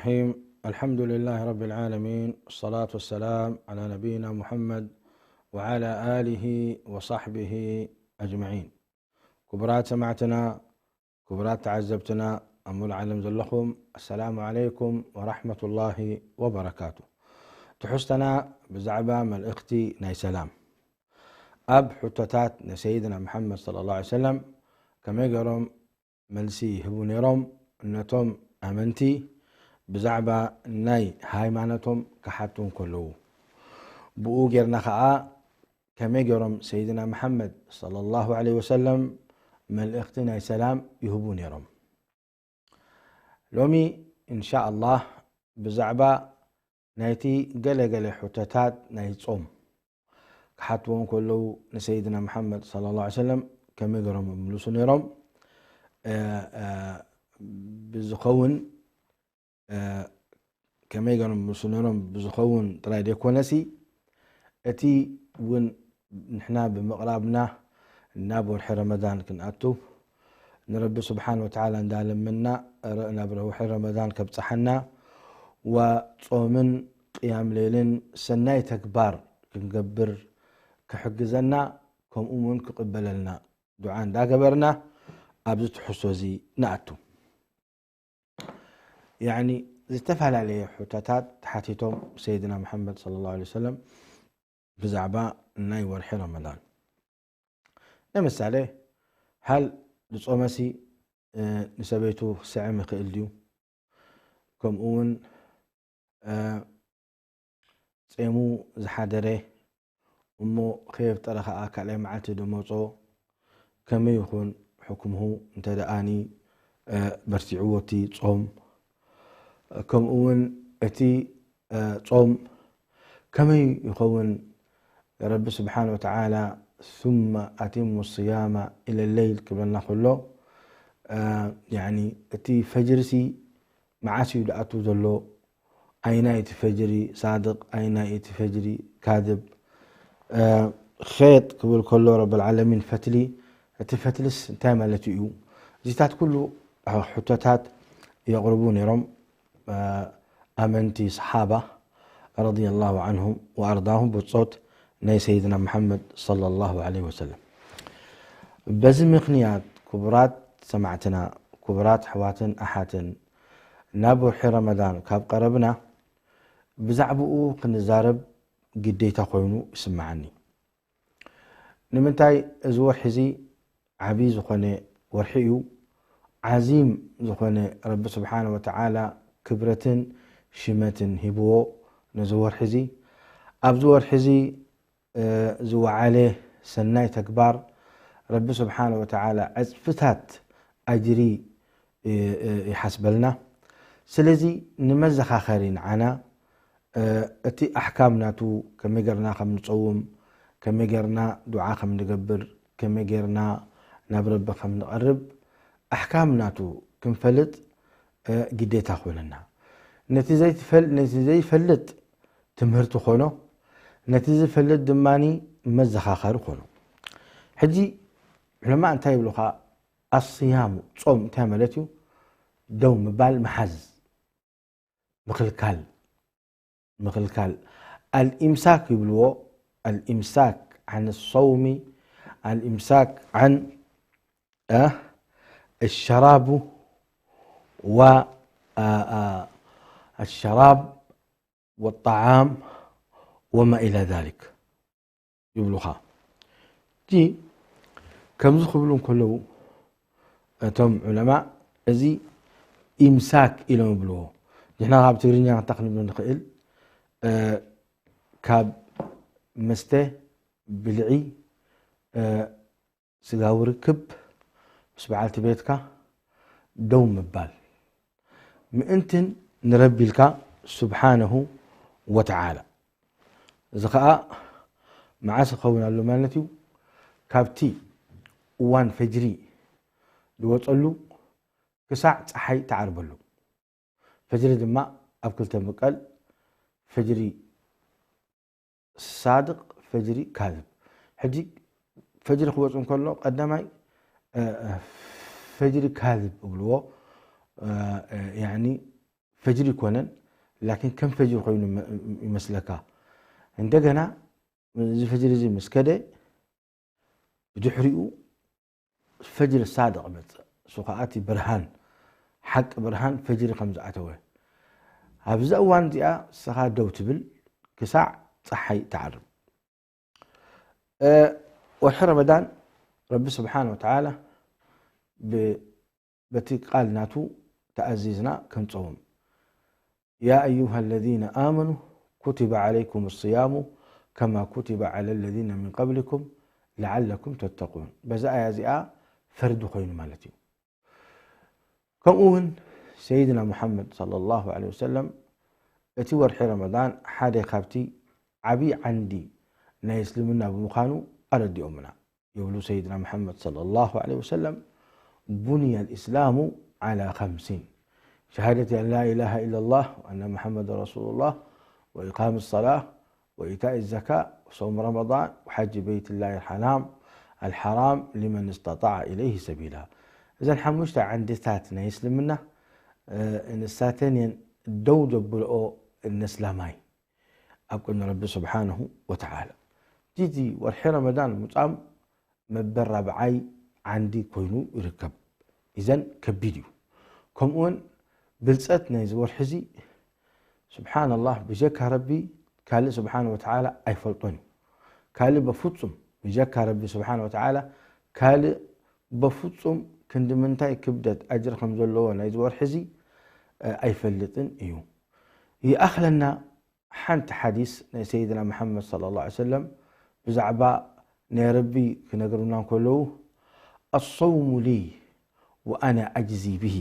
الرحيم. الحمد لله رب العالمين، والصلاة والسلام على نبينا محمد وعلى آله وصحبه أجمعين. ክቡራት ሰማዕትና፣ ክቡራት ተዓዘብትና ኣብ ሙሉእ ዓለም ዘለኹም፣ ኣሰላሙ ዓለይኩም ወራሕመቱላሂ ወበረካቱ። ትሕዝቶና ብዛዕባ መልእኽቲ ናይ ሰላም። ኣብ ሕቶታት ንሰይድና መሓመድ ሰለላሁ ዐለይሂ ወሰለም ከመይ ገይሮም መልሲ ይህቡ ነይሮም? ነቶም ኣመንቲ ብዛዕባ ናይ ሃይማኖቶም ክሓቱ እንከለዉ፣ ብኡ ጌርና ኸዓ ከመይ ገይሮም ሰይድና መሓመድ ሰለላሁ ዐለይሂ ወሰለም መልእኽቲ ናይ ሰላም ይህቡ ነይሮም? ሎሚ እንሻ ኣላህ ብዛዕባ ናይቲ ገለ ገለ ሕቶታት ናይ ጾም ክሓትዎ እንከለዉ ንሰይድና መሓመድ ሰለላሁ ዐለይሂ ወሰለም ከመይ ገይሮም ይምልሱ ነይሮም፣ እ፣ እ፣ ብዝኸውን፣ እ፣ ከመይ ገይሮም ይምልሱ ነይሮም ብዝኸውን ጥራይ ዘይኮነሲ፣ እቲ እውን ንሕና ብምቕራብና ናብ ወርሒ ረመዳን ክንኣቱ ንረቢ ስብሓን ወተዓላ እንዳለመንና ረ-፣ ናብ ወርሒ ረመዳን ከብጽሓና፣ ወጾምን ቅያም ሌልን ሰናይ ተግባር ክንገብር ክሕግዘና፣ ከምኡ እውን ክቕበለልና ዱዓ እንዳገበርና ኣብዚ ትሕዝቶ እዚ ንኣቱ። ያኒ ዝተፈላለየ ሕቶታት ተሓቲቶም ሰይድና መሓመድ ሰለላሁ ዐለይሂ ወሰለም ብዛዕባ ናይ ወርሒ ረመዳን። ንምሳሌ፣ ሃል ዝጾመሲ፣ እ፣ ንሰበይቱ ክስዕም ይኽእል ድዩ? ከምኡ እውን፣ እ፣ ጼሙ ዝሓደረ እሞ ከየፍጠረ ኸኣ ካልኣይ መዓልቲ ዶ መጾ? ከመይ ይኹን ሕክምሁ እንተ ደኣኒ፣ እ፣ በርቲዕዎ እቲ ጾም? ከምኡ እውን እቲ፣ እ፣ ጾም ከመይ ይኸውን? ረቢ ስብሓን ወተዓላ ثم أتموا الصيام إلى الليل ክብለና ከሎ፣ እ፣ ያኒ እቲ ፈጅርሲ መዓስ እዩ ዝኣቱ ዘሎ? ኣይናይ እቲ ፈጅሪ ሳድቕ፣ ኣይናይ እቲ ፈጅሪ ካድብ? እ፣ ኼጥ ክብል ከሎ ረብል ዓለሚን ፈትሊ፣ እቲ ፈትልስ እንታይ ማለት እዩ? እዚታት ኩሉ ሕቶታት የቕርቡ ነይሮም፣ እ፣ ኣመንቲ ሰሓባ ረዲየላሁ ዓንሁም ወኣርዳሁም፣ ብጾት ናይ ሰይድና መሓመድ ሰለላሁ ዐለይሂ ወሰለም። በዚ ምኽንያት ክቡራት ሰማዕትና፣ ክቡራት ኣሕዋትን ኣሓትን፣ ናብ ወርሒ ረመዳን ካብ ቀረብና ብዛዕባኡ ክንዛረብ ግዴታ ኮይኑ ይስምዓኒ። ንምንታይ? እዚ ወርሒ እዚ ዓብዪ ዝኾነ ወርሒ እዩ። ዓዚም ዝኾነ ረቢ ስብሓነ ወተዓላ ክብረትን ሽመትን ሂብዎ ነዚ ወርሒ እዚ። ኣብዚ ወርሒ እዚ፣ እ፣ ዝወዓለ ሰናይ ተግባር ረቢ ስብሓነ ወተዓላ ዕጽፍታት ኣጅሪ፣ እ፣ እ፣ ይሓስበልና። ስለዚ ንመዘኻኸሪ ንዓና፣ እ፣ እቲ ኣሕካም ናቱ፣ ከመይ ጌርና ከም ንጸውም፣ ከመይ ጌርና ዱዓ ከም ንገብር፣ ከመይ ጌርና ናብ ረቢ ከም ንቐርብ ኣሕካም ናቱ ክንፈልጥ፣ እ፣ ግዴታ ኮይነና። ነቲ ዘይትፈል-፣ ነቲ ዘይፈልጥ ትምህርቲ ኮኖ፣ ነቲ ዝፈልጥ ድማኒ መዘኻኸሪ ኮኖ። ሕጂ ዑለማ እንታይ ይብሉኻ? ኣስያሙ፣ ጾም እንታይ ማለት እዩ? ደው ምባል፣ ምሓዝ፣ ምኽልካል፣ ምኽልካል። ኣልኢምሳክ ይብልዎ፣ ኣልኢምሳክ ዓን ሰውሚ፣ ኣልኢምሳክ ዓን፣ እ፣ الشراب و، እ፣ እ፣ الشراب والطعام وما إلى ذلك ይብሉኻ። ሕጂ ከምዚ ክብሉ እንከለዉ እቶም ዑለማ፣ እዚ ኢምሳክ ኢሎም ይብልዎ። ንሕና ካብ ትግርኛ እንታይ ክንብሎ ንኽእል? እ፣ ካብ መስተ፣ ብልዒ፣ እ፣ ስጋዊ ርክብ ምስ በዓልቲ ቤትካ ደው ምባል፣ ምእንትን ንረቢ ኢልካ ስብሓነሁ ወተዓላ። እዚ ኸኣ መዓስ ይኸውን ኣሎ ማለት እዩ? ካብቲ እዋን ፈጅሪ ዝወጸሉ ክሳዕ ጸሓይ ትዓርበሉ። ፈጅሪ ድማ ኣብ ክልተ ምቀል፣ ፈጅሪ ሳድቕ፣ ፈጅሪ ካዝብ። ሕጂ ፈጅሪ ክወጽእ እንከሎ ቀዳማይ፣ እ፣ እ፣ ፈጅሪ ካዝብ እብልዎ፣ እ፣ እ፣ ያኒ ፈጅሪ ይኮነን፣ ላኪን ከም ፈጅሪ ኮይኑ ይመስለካ። እንደገና እዚ ፈጅሪ እዚ ምስ ከደ ብድሕሪኡ ፈጅሪ ሳድቕ መጽእ። እሱ ከኣ እቲ ብርሃን፣ ሓቂ ብርሃን ፈጅሪ ከም ዝኣተወ። ኣብዚ እዋን እዚኣ ንስኻ ደው ትብል ክሳዕ ጸሓይ ትዓርብ። እ፣ ወርሒ ረመዳን ረቢ ስብሓን ወተዓላ ብ-፣ በቲ ቃል ናቱ ተኣዚዝና ክንጸውም። يا أيها الذين آمنوا كتب عليكم الصيام كما كتب على الذين من قبلكم لعلكم تتقون። በዛ ኣያ እዚኣ ፈርዲ ኮይኑ ማለት እዩ። ከምኡ እውን ሰይድና ሙሓመድ ሰለላሁ ዐለይሂ ወሰለም እቲ ወርሒ ረመዳን ሓደ ካብቲ ዓብዪ ዓንዲ ናይ እስልምና ብምዃኑ ኣረዲኦምና። يقول سيدنا محمد صلى الله عليه وسلم: بني الإسلام على خمس: شهادة أن لا إله إلا الله وأن محمدا رسول الله وإقام الصلاة وإيتاء الزكاة وصوم رمضان وحج بيت الله الحرام، الحرام، لمن استطاع إليه سبيلا. እዘን ሓሙሽተ ዓንድታት ናይ እስልምና፣ እ፣ ንሳተን እየን ደው ዘብልኦ ነስላማይ ኣብ ቅድሚ ረቢ ስብሓንሁ ወተዓላ። እቲ ወርሒ ረመዳን ምጻም መበል ራብዓይ ዓንዲ ኮይኑ ይርከብ። ኢዘን ከቢድ እዩ። ከምኡውን ብልጸት ናይዚ ወርሒ እዚ ስብሓንላህ ብጀካ ረቢ ካልእ ስብሓን ወተዓላ ኣይፈልጦን እዩ። ካልእ በፍጹም ብጀካ ረቢ ስብሓን ወተዓላ ካልእ በፍጹም ክንዲ ምንታይ ክብደት ኣጅሪ ከም ዘለዎ ናይዚ ወርሒ እዚ፣ እ፣ ኣይፈልጥን እዩ። ይኣኽለና ሓንቲ ሓዲስ ናይ ሰይድና መሓመድ ሰለላሁ ዐለይሂ ወሰለም ብዛዕባ ናይ ረቢ ክነግሩና እንከለዉ፣ "ኣሰውሙ ሊ ወኣና ኣጅዚ ብሂ"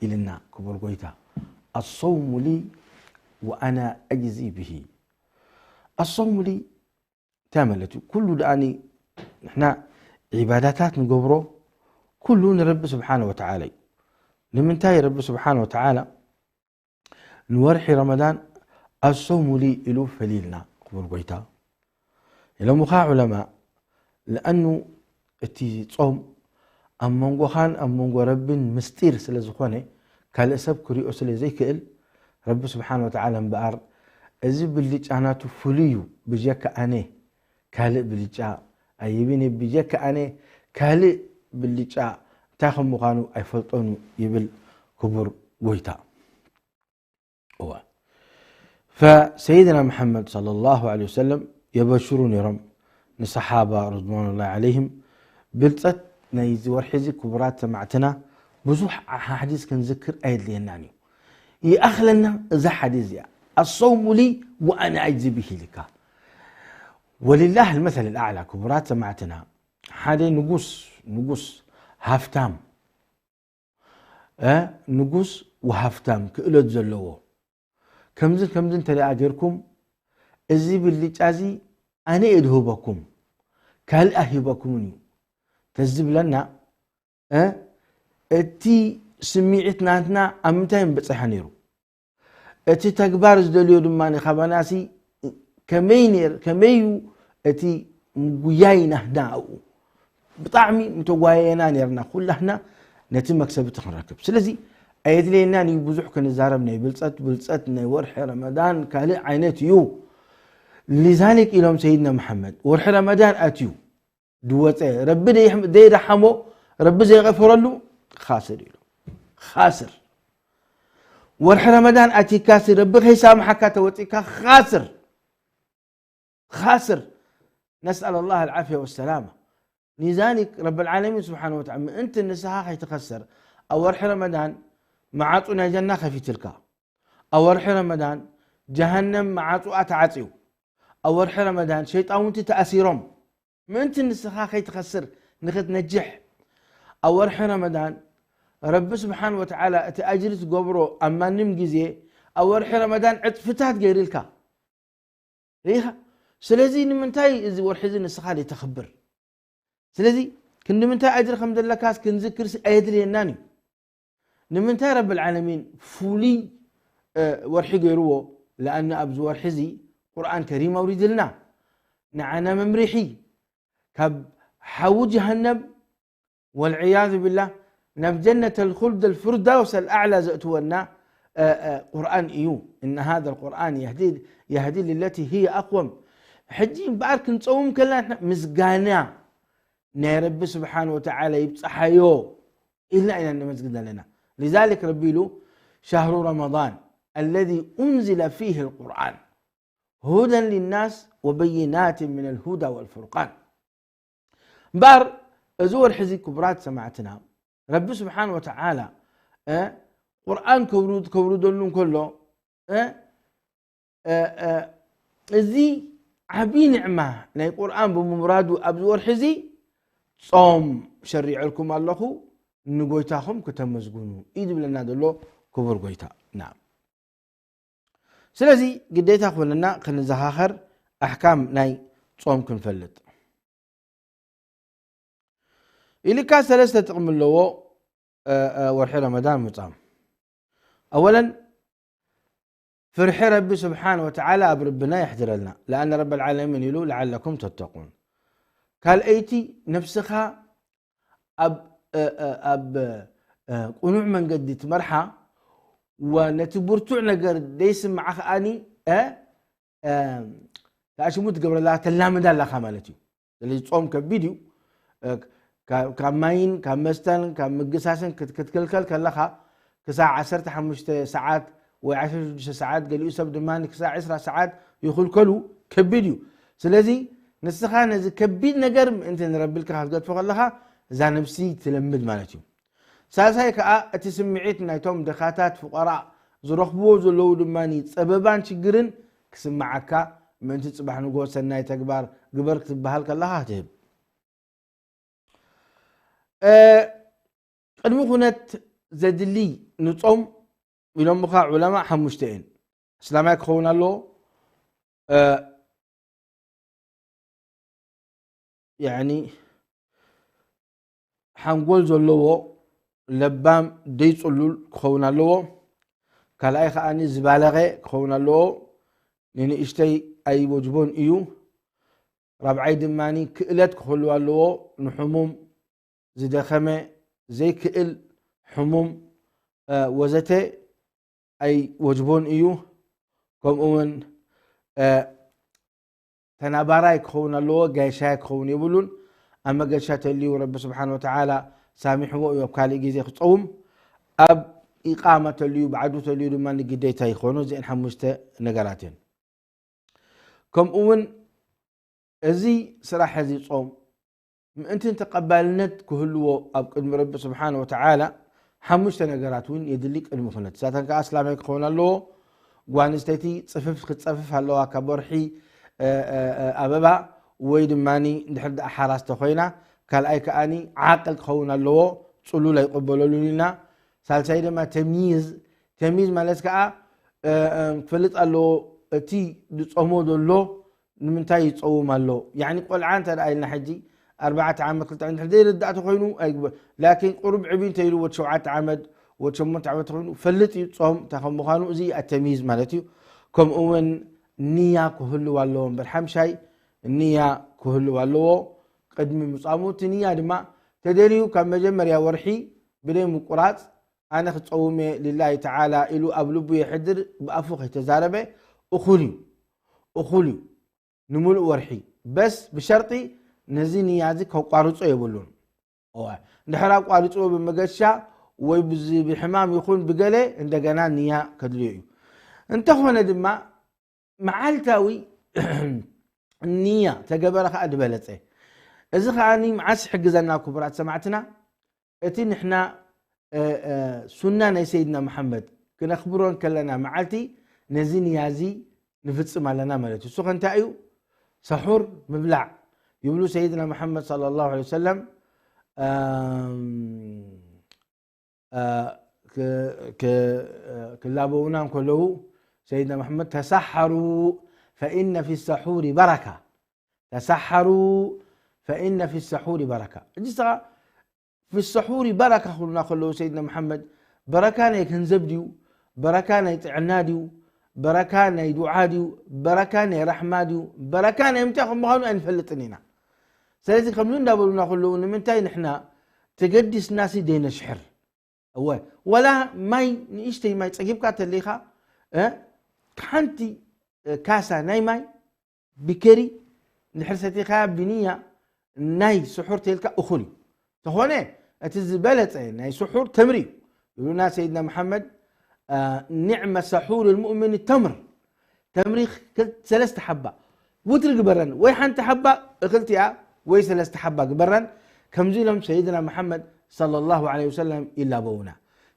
ኢልና ክቡር ጎይታ። "ኣሰውሙ ሊ ወኣና ኣጅዚ ብሂ።" ኣሰውሙ ሊ እንታይ ማለት እዩ? ኩሉ ደኣኒ ንሕና ዒባዳታት ንገብሮ ኩሉ ንረቢ ስብሓነ ወተዓላ እዩ። ንምንታይ ረቢ ስብሓነ ወተዓላ ንወርሒ ረመዳን ኣሰውሙ ሊ ኢሉ ፈሊልና ክቡር ጎይታ? ኢሎምኻ ዑለማ፣ ለኣኑ እቲ ጾም ኣብ መንጎኻን ኣብ መንጎ ረብን ምስጢር ስለ ዝኾነ፣ ካልእ ሰብ ክሪኦ ስለ ዘይክእል፣ ረቢ ስብሓነ ወተዓላ እምበኣር፣ እዚ ብልጫ ናቱ ፍሉይ እዩ፣ ብጀካ ኣነ ካልእ ብልጫ ኣይብን እየ፣ ብጀካ ኣነ ካልእ ብልጫ እንታይ ከም ምዃኑ ኣይፈልጦን እዩ ይብል ክቡር ጎይታ። እዋ። ፈሰይድና መሓመድ ሰለላሁ ዐለይሂ ወሰለም የበሽሩ ነይሮም ንሰሓባ ርድዋኑላሂ ዐለይሂም። ብልጸት ናይዚ ወርሒ እዚ ክቡራት ሰማዕትና ብዙሕ ሓዲስ ክንዝክር ኣየድልየናን እዩ። ይኣኽለና እዛ ሓዲስ እዚኣ፣ "ኣሰውሙ ሊ ወኣና ኣጅዚ ቢሂ" ኢልካ። ወሊላህ ልመሰል ልኣዕላ ክቡራት ሰማዕትና፣ ሓደ ንጉስ፣ ንጉስ ሃፍታም፣ እ፣ ንጉስ ወሃፍታም ክእለት ዘለዎ፣ ከምዚ ከምዚ እንተ ደኣ ጌርኩም፣ እዚ ብልጫ እዚ ኣነ እየ ድህበኩም፣ ካልእ ኣይህበኩምን እዩ ተዝብለና፣ እ፣ እቲ ስምዒት ናትና ኣብ ምንታይ ምበጽሐ ነይሩ? እቲ ተግባር ዝደልዮ ድማ ካባናሲ ከመይ ነይር-፣ ከመይ እዩ እቲ ምጉያይ ናህና ኣብኡ? ብጣዕሚ ምተጓየና ነይርና ኩላህና ነቲ መክሰብ እቲ ክንረክብ። ስለዚ ኣየድልየናን እዩ ብዙሕ ክንዛረብ፣ ናይ ብልጸት፣ ብልጸት ናይ ወርሒ ረመዳን ካልእ ዓይነት እዩ። ሊዛሊክ ኢሎም ሰይድና መሓመድ፣ ወርሒ ረመዳን ኣትዩ ድወጸ፣ ረቢ ደይ-፣ ደይረሓሞ፣ ረቢ ዘይገፈረሉ፣ ካስር ኢሉ። ካስር። ወርሒ ረመዳን ኣቲካሲ፣ ረቢ ከይሳምሓካ ተወጺካ፣ ካስር። ካስር። ነስኣል ኣላህ ኣልዓፍያ ወሰላማ። ሊዛሊክ ረብል ዓለሚን ስብሓነ ወተዓላ፣ ምእንቲ ንስኻ ከይትኸስር፣ ኣብ ወርሒ ረመዳን መዓጹ ናይ ጀና ከፊትልካ። ኣብ ወርሒ ረመዳን ጀሃነም መዓጹኣ ተዓጽዩ። ኣብ ወርሒ ረመዳን ሸይጣውንቲ ተኣሲሮም። ምእንቲ ንስኻ ከይትኸስር፣ ንኽትነጅሕ፣ ኣብ ወርሒ ረመዳን ረቢ ስብሓን ወተዓላ እቲ ኣጅሪ ትገብሮ ኣብ ማንም ግዜ ኣብ ወርሒ ረመዳን ዕጽፍታት ገይርልካ። ርኢኻ? ስለዚ ንምንታይ እዚ ወርሒ እዚ ንስኻ ዘይተኽብር? ስለዚ ክንዲ ምንታይ ኣጅሪ ከም ዘለካስ ክንዝክርሲ ኣየድልየናን እዩ። ንምንታይ ረብል ዓለሚን ፍሉይ፣ እ፣ ወርሒ ገይርዎ? ለኣነ ኣብዚ ወርሒ እዚ ቁርኣን ከሪም ኣውሪድልና፣ ንዓና መምርሒ፣ ካብ ሓዊ ጀሃነም ወልዕያዙ ቢላህ ናብ ጀነተል ኹልድ ኣልፍርዳውስ ኣልኣዕላ ዘእትወና ቁርኣን እዩ። إن هذا القرآن يهدي للتي هي أقوم። ሕጂ እምበኣር ክንፀውም ከለና ምስጋና ናይ ረቢ ስብሓን ወተዓላ ይብፅሓዮ ኢልና ኢና ነመስግን ዘለና። لذلك ረቢ ኢሉ شهر رمضان الذي أنزل فيه القرآن هدى للناس وبينات من الهدى والفرقان። እምበኣር እዚ ወርሒ እዚ ክቡራት ሰማዕትና ረቢ ስብሓን ወተዓላ ቁርኣን ከውርደሉ እንከሎ እዚ ዓብዪ ንዕማ ናይ ቁርኣን ብምውራዱ ኣብዚ ወርሒ እዚ ጾም ሸሪዐልኩም ኣለኹ ንጎይታኹም ክተመስግኑ እዩ ዝብለና ዘሎ ክቡር ጎይታ። ናም ስለዚ ግዴታ ክኾነና ክንዘኻኸር ኣሕካም ናይ ጾም ክንፈልጥ። ኢልካ ሰለስተ ጥቕሚ ኣለዎ ወርሒ ረመዳን ምጻም። ኣወለን ፍርሒ ረቢ ስብሓን ወተዓላ ኣብ ርብና የሕድረልና። ለኣነ ረብ ልዓለሚን ኢሉ ለዓለኩም ተተቁን። ካልኣይቲ ነፍስኻ ኣብ ቁኑዕ መንገዲ ትመርሓ ወነቲ ብርቱዕ ነገር ደይስምዓ ከኣኒ ተኣሽሙ ትገብረላ ተላምዳ ኣለኻ ማለት እዩ። ስለዚ ጾም ከቢድ እዩ። ካብ ማይን ካብ መስተን ካብ ምግሳስን ክትክልከል ከለኻ ክሳዕ ዓሰርተ ሓሙሽተ ሰዓት ወይ ዓሰርተ ሽዱሽተ ሰዓት፣ ገሊኡ ሰብ ድማ ክሳዕ ዕስራ ሰዓት ይኽልከሉ። ከቢድ እዩ። ስለዚ ንስኻ ነዚ ከቢድ ነገር ምእንቲ ንረቢ ኢልካ ክትገድፎ ከለኻ እዛ ነብሲ ትለምድ ማለት እዩ። ሳልሳይ ከኣ እቲ ስምዒት ናይቶም ድኻታት ፍቀራእ ዝረኽብዎ ዘለዉ ድማ ጸበባን ሽግርን ክስምዓካ ምእንቲ ጽባሕ ንግሆ ሰናይ ተግባር ግበር ክትበሃል ከለኻ ክትህብ። ቅድሚ ኩነት ዘድሊ ንጾም ኢሎምኻ ዑለማ ሓሙሽተ እየን። እስላማይ ክኸውን ኣለዎ። ያኒ ሓንጎል ዘለዎ ለባም ደይጽሉል ክኸውን ኣለዎ። ካልኣይ ከኣ ዝባለቐ ክኸውን ኣለዎ። ንንእሽተይ ኣይወጅቦን እዩ። ራብዓይ ድማ ክእለት ክህልዎ ኣለዎ። ንሕሙም ዝደኸመ ዘይክእል ሕሙም ወዘተ ኣይወጅቦን እዩ። ከምኡ እውን ተናባራይ ክኸውን ኣለዎ፣ ጋሻይ ክኸውን የብሉን። ኣብ መገሻ ተልዩ ረቢ ስብሓን ወተዓላ ሳሚሕዎ እዩ ኣብ ካልእ ግዜ ክፀውም። ኣብ ኢቃማ ተልዩ ብዓዱ ተልዩ ድማ ንግዴታ ይኾኑ። እዚአን ሓሙሽተ ነገራት እየን። ከምኡ እውን እዚ ስራሕ እዚ ጾም ምእንቲ ተቐባልነት ክህልዎ ኣብ ቅድሚ ረቢ ስብሓን ወተዓላ ሓሙሽተ ነገራት እውን የድሊ። ቅድሚ ኩነት እሳተን ከዓ እስላማይ ክኸውን ኣለዎ። ጓል ኣንስተይቲ ፅፍፍ ክትፀፍፍ ኣለዋ ካብ ወርሒ ኣበባ ወይ ድማ ድሕር ደኣ ሓራስ ተኮይና። ካልኣይ ከዓኒ ዓቅል ክኸውን ኣለዎ። ፅሉል ኣይቀበለሉን ኢና። ሳልሳይ ድማ ተምይዝ። ተምይዝ ማለት ከዓ ክፈልጥ ኣለዎ እቲ ዝፀሞ ዘሎ ንምንታይ ይፀውም ኣሎ። ያኒ ቆልዓ እንተ ደኣ ኢልና ሕጂ ኣርባዕተ ዓመት ክልተ ዓመት ዘይርዳእ ተኮይኑ ኣይግበር። ላኪን ቁሩብ ዕብይ እንተ ኢሉ ወዲ ሸውዓተ ዓመት ወዲ ሸሞንተ ዓመት ተኮይኑ ፈልጥ እዩ ጾም እንታይ ከም ምዃኑ። እዚ ኣተሚዝ ማለት እዩ። ከምኡ እውን ንያ ክህልው ኣለዎ እምበር ሓምሻይ ንያ ክህልው ኣለዎ ቅድሚ ምጻሙ። እቲ ንያ ድማ ተደልዩ ካብ መጀመርያ ወርሒ ብደይ ምቁራጽ ኣነ ክጸውም እየ ሊላሂ ተዓላ ኢሉ ኣብ ልቡ የሕድር ብኣፉ ከይተዛረበ እኹል እዩ። እኹል እዩ ንምሉእ ወርሒ። በስ ብሸርጢ ነዚ ንያ እዚ ከቋርጾ የብሉን። እወ፣ እንድሕር ኣቋሪጽዎ ብመገሻ ወይ ብዚ ብሕማም ይኹን ብገለ እንደገና ንያ ከድልዮ እዩ። እንተኾነ ድማ መዓልታዊ ንያ ተገበረ ከኣ ዝበለጸ። እዚ ከኣ መዓስ ይሕግዘና ክቡራት ሰማዕትና? እቲ ንሕና ሱና ናይ ሰይድና መሓመድ ክነኽብሮ እንከለና መዓልቲ ነዚ ንያ እዚ ንፍጽም ኣለና ማለት እዩ። እሱ ከ እንታይ እዩ? ሰሑር ምብላዕ ይብሉ ሰይድና መሓመድ ሰለላሁ ዐለይሂ ወሰለም። ክላበውና እንከለዉ ሰይድና መሓመድ ተሳሓሩ ፈኢነ ፊ ሰሑሪ በረካ፣ ተሳሓሩ ፈኢነ ፊ ሰሑሪ በረካ። እጅ ፊ ሰሑሪ በረካ ክብሉና ከለዉ ሰይድና መሓመድ በረካ ናይ ገንዘብ ድዩ? በረካ ናይ ጥዕና ድዩ? በረካ ናይ ዱዓ ድዩ? በረካ ናይ ራሕማ ድዩ? በረካ ናይ ምንታይ ከም ምዃኑ ኣይንፈልጥን ኢና። ስለዚ ከምዚ እንዳበሉና ከለዉ ንምንታይ ንሕና ተገዲስናሲ ደይነሽሕር? እወ፣ ወላ ማይ፣ ንእሽተይ ማይ ጸጊብካ ተለኻ፣ እ፣ ሓንቲ፣ እ፣ ካሳ ናይ ማይ ብከሪ እንድሕር ሰቲኻ ብንያ ናይ ስሑር ተልካ እኹል እዩ። ተኾነ እቲ ዝበለጸ ናይ ስሑር ተምሪ እዩ። ይብሉና ሰይድና መሓመድ፣ አ፣ ኒዕመ ሰሑር ልሙእሚን ተምር። ተምሪ ክል-፣ ሰለስተ ሓባ ውትሪ ግበረን፣ ወይ ሓንቲ ሓባ እኽልቲኣ ወይ ሰለስተ ሓባ ግበረን። ከምዚ ኢሎም ሰይድና መሓመድ ሰለላሁ ዐለይሂ ወሰለም ይላበውና።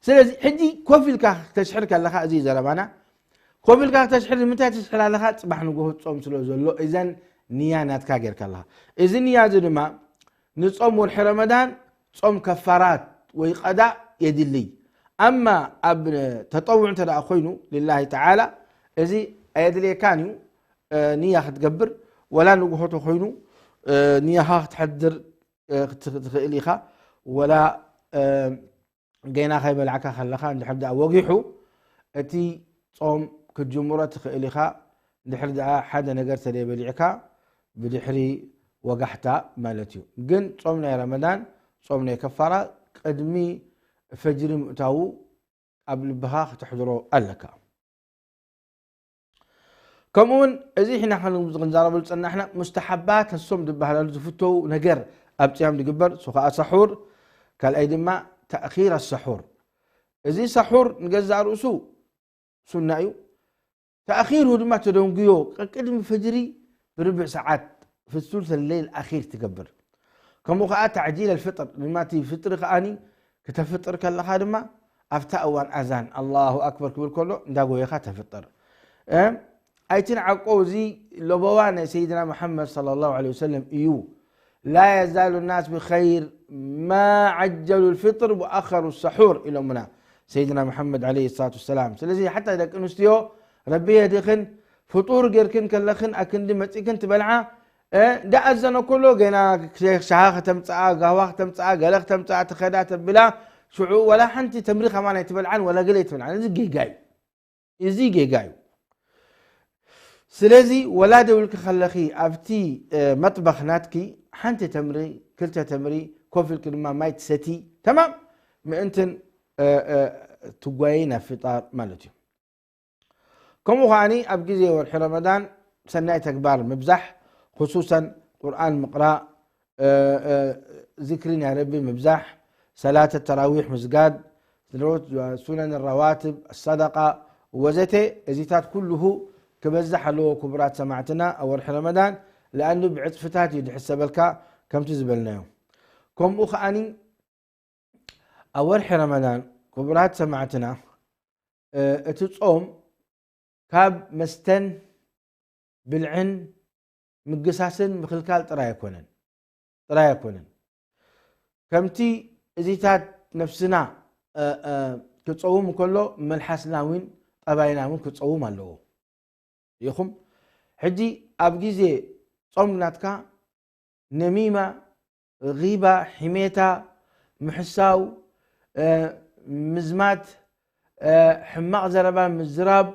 ስለዚ ሕጂ ኮፍ ኢልካ ክተሽሕር ከለኻ፣ እዚ ዘረባና ኮፍ ኢልካ ክተሽሕር፣ ንምንታይ ትሽሕር ኣለኻ? ጽባሕ ንግሆ ጾም ስለ ዘሎ፣ እዘን ንያ ናትካ ጌርካ ኣለኻ። እዚ ንያ እዚ ድማ ንጾም ወርሒ ረመዳን ጾም ከፋራት ወይ ቀዳእ የድልይ። ኣማ ኣብ ተጠውዕ እንተ ደኣ ኮይኑ፣ ሊላሂ ተዓላ፣ እዚ ኣየድልየካን እዩ፣ እ፣ ንያ ክትገብር። ወላ ንግሆ ተኾይኑ፣ እ፣ ንያኻ ክትሕድር፣ እ፣ ክት-፣ ትኽእል ኢኻ። ወላ፣ እ፣ ገና ከይበላዕካ ከለኻ እንድሕር ደኣ ወጊሑ፣ እቲ ጾም ክትጅምሮ ትኽእል ኢኻ። እንድሕር ደኣ ሓደ ነገር ተደይበሊዕካ ብድሕሪ ወጋሕታ ማለት እዩ። ግን ጾም ናይ ረመዳን፣ ጾም ናይ ከፋራ፣ ቅድሚ ፈጅሪ ምእታዉ ኣብ ልብኻ ክተሕድሮ ኣለካ። ከምኡ እውን እዚ ሕና ከን-፣ ክንዛረበሉ ዝጸናሕና ሙስተሓባት፣ እሶም ዝበሃላሉ ዝፍተው ነገር ኣብ ጽያም ዝግበር፣ እሱ ኸኣ ሰሑር፣ ካልኣይ ድማ ተእኺር ሰሑር። እዚ ሰሑር ንገዛእ ርእሱ ሱና እዩ። ተእኺሩ ድማ ተደንጉዮ፣ ቅድሚ ፈጅሪ ብርብዕ ሰዓት፣ ፊ ሱልሰ ለይል ኣኺር ትገብር። ከምኡ ኸኣ ተዕጂል ኣልፍጥር፣ ድማ እቲ ፍጥሪ ኸኣኒ ክተፍጥር ከለኻ ድማ ኣብታ እዋን ኣዛን ኣላሁ ኣክበር ክብል ከሎ እንዳጎየኻ ተፍጥር። እ፣ ኣይትንዓቆ፣ እዚ ለበዋ ናይ ሰይድና መሓመድ ሰለላሁ ዐለይሂ ወሰለም እዩ። ላ የዛሉ ናስ ብኸይር ማ ዐጀሉ ልፍጥር ወኣኸሩ ሰሑር ኢሎምና ሰይድና መሓመድ ዐለይሂ ሰላቱ ወሰላም። ስለዚ ሓታ ደቂ ኣንስትዮ ረቢ የድኽን ፍጡር ጌርክን ከለኽን ኣክንዲ መጺእክን ትበልዓ፣ እ፣ እንዳኣዘነ ከሎ ገና ሻሃ ከተምጽኣ፣ ጋህዋ ከተምጽኣ፣ ገለ ከተምጽኣ፣ ትኸዳ ተብላ፣ ሽዑ ወላ ሓንቲ ተምሪ ከማን ኣይትበልዓን፣ ወላ ገለ ኣይትበልዓን። እዚ ጌጋ እዩ። እዚ ጌጋ እዩ። ስለዚ ወላ ደው ኢልኪ ከለኺ ኣብቲ፣ እ፣ መጥበኽ ናትኪ ሓንቲ ተምሪ፣ ክልተ ተምሪ፣ ኮፍ ኢልኪ ድማ ማይ ትሰቲ፣ ተማም፣ ምእንትን፣ እ፣ እ፣ ትጓየይ ናብ ፍጣር ማለት እዩ። ከምኡ ከኣኒ ኣብ ግዜ ወርሒ ረመዳን ሰናይ ተግባር ምብዛሕ፣ ክሱሰን ቁርኣን ምቕራእ፣ እ፣ እ፣ ዚክሪ ናይ ረቢ ምብዛሕ፣ ሰላተ ተራዊሕ ምስጋድ፣ ሱነን ረዋትብ፣ ሰደቃ ወዘተ፣ እዚታት ኩሉሁ ክበዝሕ ኣለዎ ክቡራት ሰማዕትና ኣብ ወርሒ ረመዳን፣ ለኣኑ ብዕጽፍታት እዩ ዝሕሰበልካ ከምቲ ዝበልናዮ። ከምኡ ከኣኒ ኣብ ወርሒ ረመዳን ክቡራት ሰማዕትና፣ እ፣ እቲ ጾም ካብ መስተን ብልዕን ምግሳስን ምክልካል ጥራይ ኣይኮነን፣ ጥራይ ኣይኮነን። ከምቲ እዚታት ነፍስና፣ እ፣ እ፣ ክጸውም እንከሎ፣ መልሓስና እውን ጠባይና እውን ክጸውም ኣለዎ። ኢኹም። ሕጂ ኣብ ግዜ ጾም ናትካ ነሚማ፣ ጊባ፣ ሒሜታ፣ ምሕሳው፣ እ፣ ምዝማት፣ እ፣ ሕማቕ ዘረባ ምዝራብ፣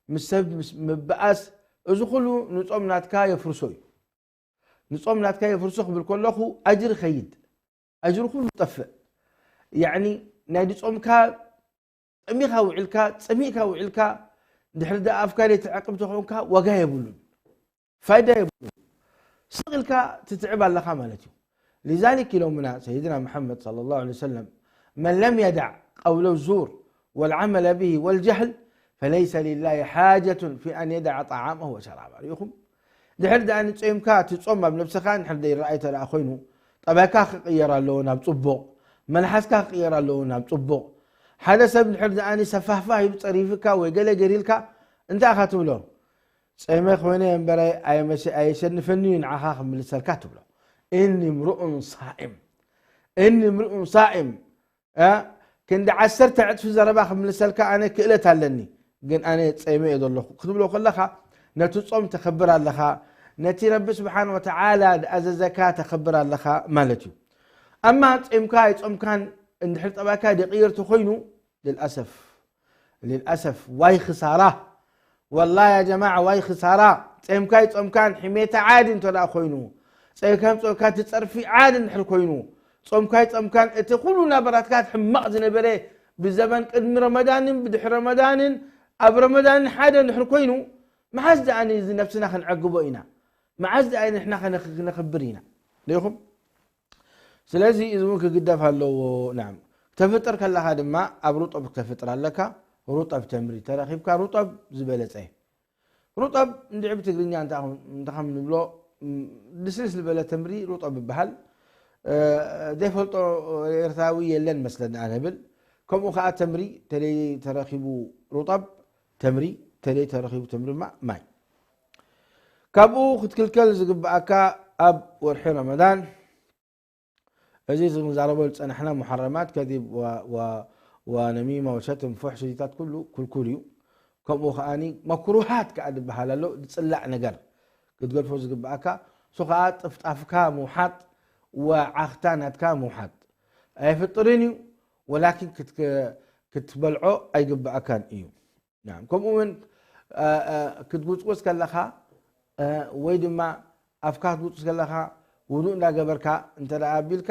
ምስ ሰብ ምስ ምብኣስ፣ እዚ ኩሉ ንጾም ናትካ የፍርሶ እዩ። ንጾም ናትካ የፍርሶ ክብል ከለኹ ኣጅሪ ኸይድ፣ ኣጅሪ ኩሉ ጠፍእ። ያዕኒ ናይ ድጾምካ ጠሚኻ ውዒልካ፣ ጸሚእካ ውዒልካ፣ ድሕሪ ደኣ ኣፍካ ዘይትዕቅብ ተኾንካ ዋጋ የብሉን፣ ፋይዳ የብሉን። ስቕ ኢልካ ትትዕብ ኣለኻ ማለት እዩ። لذلك ኢሎምና ሰይድና መሓመድ صلى الله عليه وسلم، من لم يدع قول الزور والعمل به والجهل فليس لله حاجة في أن يدع طعامه وشرابه። ርኢኹም? ድሕሪ ደኣ ንጾምካ፣ እቲ ጾም ኣብ ነብስኻ እንድሕር ዘይረኣይ ተደኣ ኮይኑ፣ ጠባይካ ክቕየር ኣለዎ ናብ ጽቡቕ፣ መልሓስካ ክቕየር ኣለዎ ናብ ጽቡቕ። ሓደ ሰብ እንድሕር ደኣ ሰፋህፋህ ኢሉ ጸሪፍካ ወይ ገለ ገሪልካ፣ እንታይ ኢኻ ትብሎ? "ጸይመ ኮይነ እምበረ ኣየመሸ-፣ ኣየሸንፈኒ እዩ ንዓኻ ክምልሰልካ" ትብሎ። "እኒ እምርኡን ሳኢም፣ እኒ እምርኡን ሳኢም፣ እ፣ ክንዲ ዓሰርተ ዕጽፊ ዘረባ ክምልሰልካ ኣነ ክእለት ኣለኒ፣ ግን ኣነ ጸይመ እየ ዘለኹ" ክትብሎ ከለኻ፣ ነቲ ጾም ተኽብር ኣለኻ፣ ነቲ ረቢ ስብሓን ወተዓላ ዝኣዘዘካ ተኽብር ኣለኻ ማለት እዩ። ኣማ ጾምካ ኣይጾምካን እንድሕር ጠባይካ ደቕይር ተኾይኑ፣ ልልኣሰፍ፣ ልልኣሰፍ፣ ዋይ ክሳራ። ወላሂ ያ ጀማዓ፣ ዋይ ክሳራ። ጾምካ ኣይጾምካን፣ ሕሜታ ዓዲ እንተ ደኣ ኮይኑ፣ ጾምካ ኣይጾምካን፣ እቲ ጸርፊ ዓዲ እንድሕር ኮይኑ፣ ጾምካ ኣይጾምካን፣ እቲ ኩሉ ናበራትካ ሕማቕ ዝነበረ ብዘበን ቅድሚ ረመዳንን ብድሕሪ ረመዳንን ኣብ ረመዳንን ሓደ እንድሕር ኮይኑ፣ መዓዝ ደኣ እዚ ነብስና ክንዕግቦ ኢና? መዓዝ ደኣ ንሕና ከነኽ-፣ ክነኽብር ኢና? ዶ ኢኹም? ስለዚ እዚ እውን ክግደፍ ኣለዎ። ናም፣ ክተፍጥር ከለኻ ድማ ኣብ ሩጠብ ክተፍጥር ኣለካ። ሩጠብ ተምሪ ተረኺብካ፣ ሩጠብ ዝበለጸ። ሩጠብ እንድዒ ብትግርኛ እንተ-፣ እንተ ከም ንብሎ፣ ም፣ ልስልስ ዝበለ ተምሪ ሩጠብ ይበሃል። እ፣ ዘይፈልጦ ኤርትራዊ የለን መስለኒ ኣነ ብል። ከምኡ ከኣ ተምሪ ተለይ ተረኺቡ ሩጠብ ተምሪ፣ ተለይ ተረኺቡ ተምሪ ድማ ማይ። ካብኡ ክትክልከል ዝግብኣካ ኣብ ወርሒ ረመዳን፣ እዚ ክንዛረቦ ዝጸናሕና ሙሓረማት፣ ከዚብ ወ-፣ ወ-፣ ወነሚማ ወሸትም፣ ፉሕሽ፣ እዚታት ኩሉ ክልኩል እዩ። ከምኡ ከኣኒ መክሩሃት ከኣ ዝበሃል ኣሎ፣ ዝጽላእ ነገር ክትገድፎ ዝግብኣካ፣ እሱ ከኣ ጥፍጣፍካ ምውሓጥ ወዓኽታ ናትካ ምውሓጥ። ኣየፍጥርን እዩ፣ ወላኪን ክትክ-፣ ክትበልዖ ኣይግብኣካን እዩ። ናም፣ ከምኡ እውን፣ እ፣ እ፣ ክትጉጽጉጽ ከለኻ፣ እ፣ ወይ ድማ ኣፍካ ክትጉጽጉጽ ከለኻ ውዱእ እንዳገበርካ እንተ ደኣ ኣቢልካ፣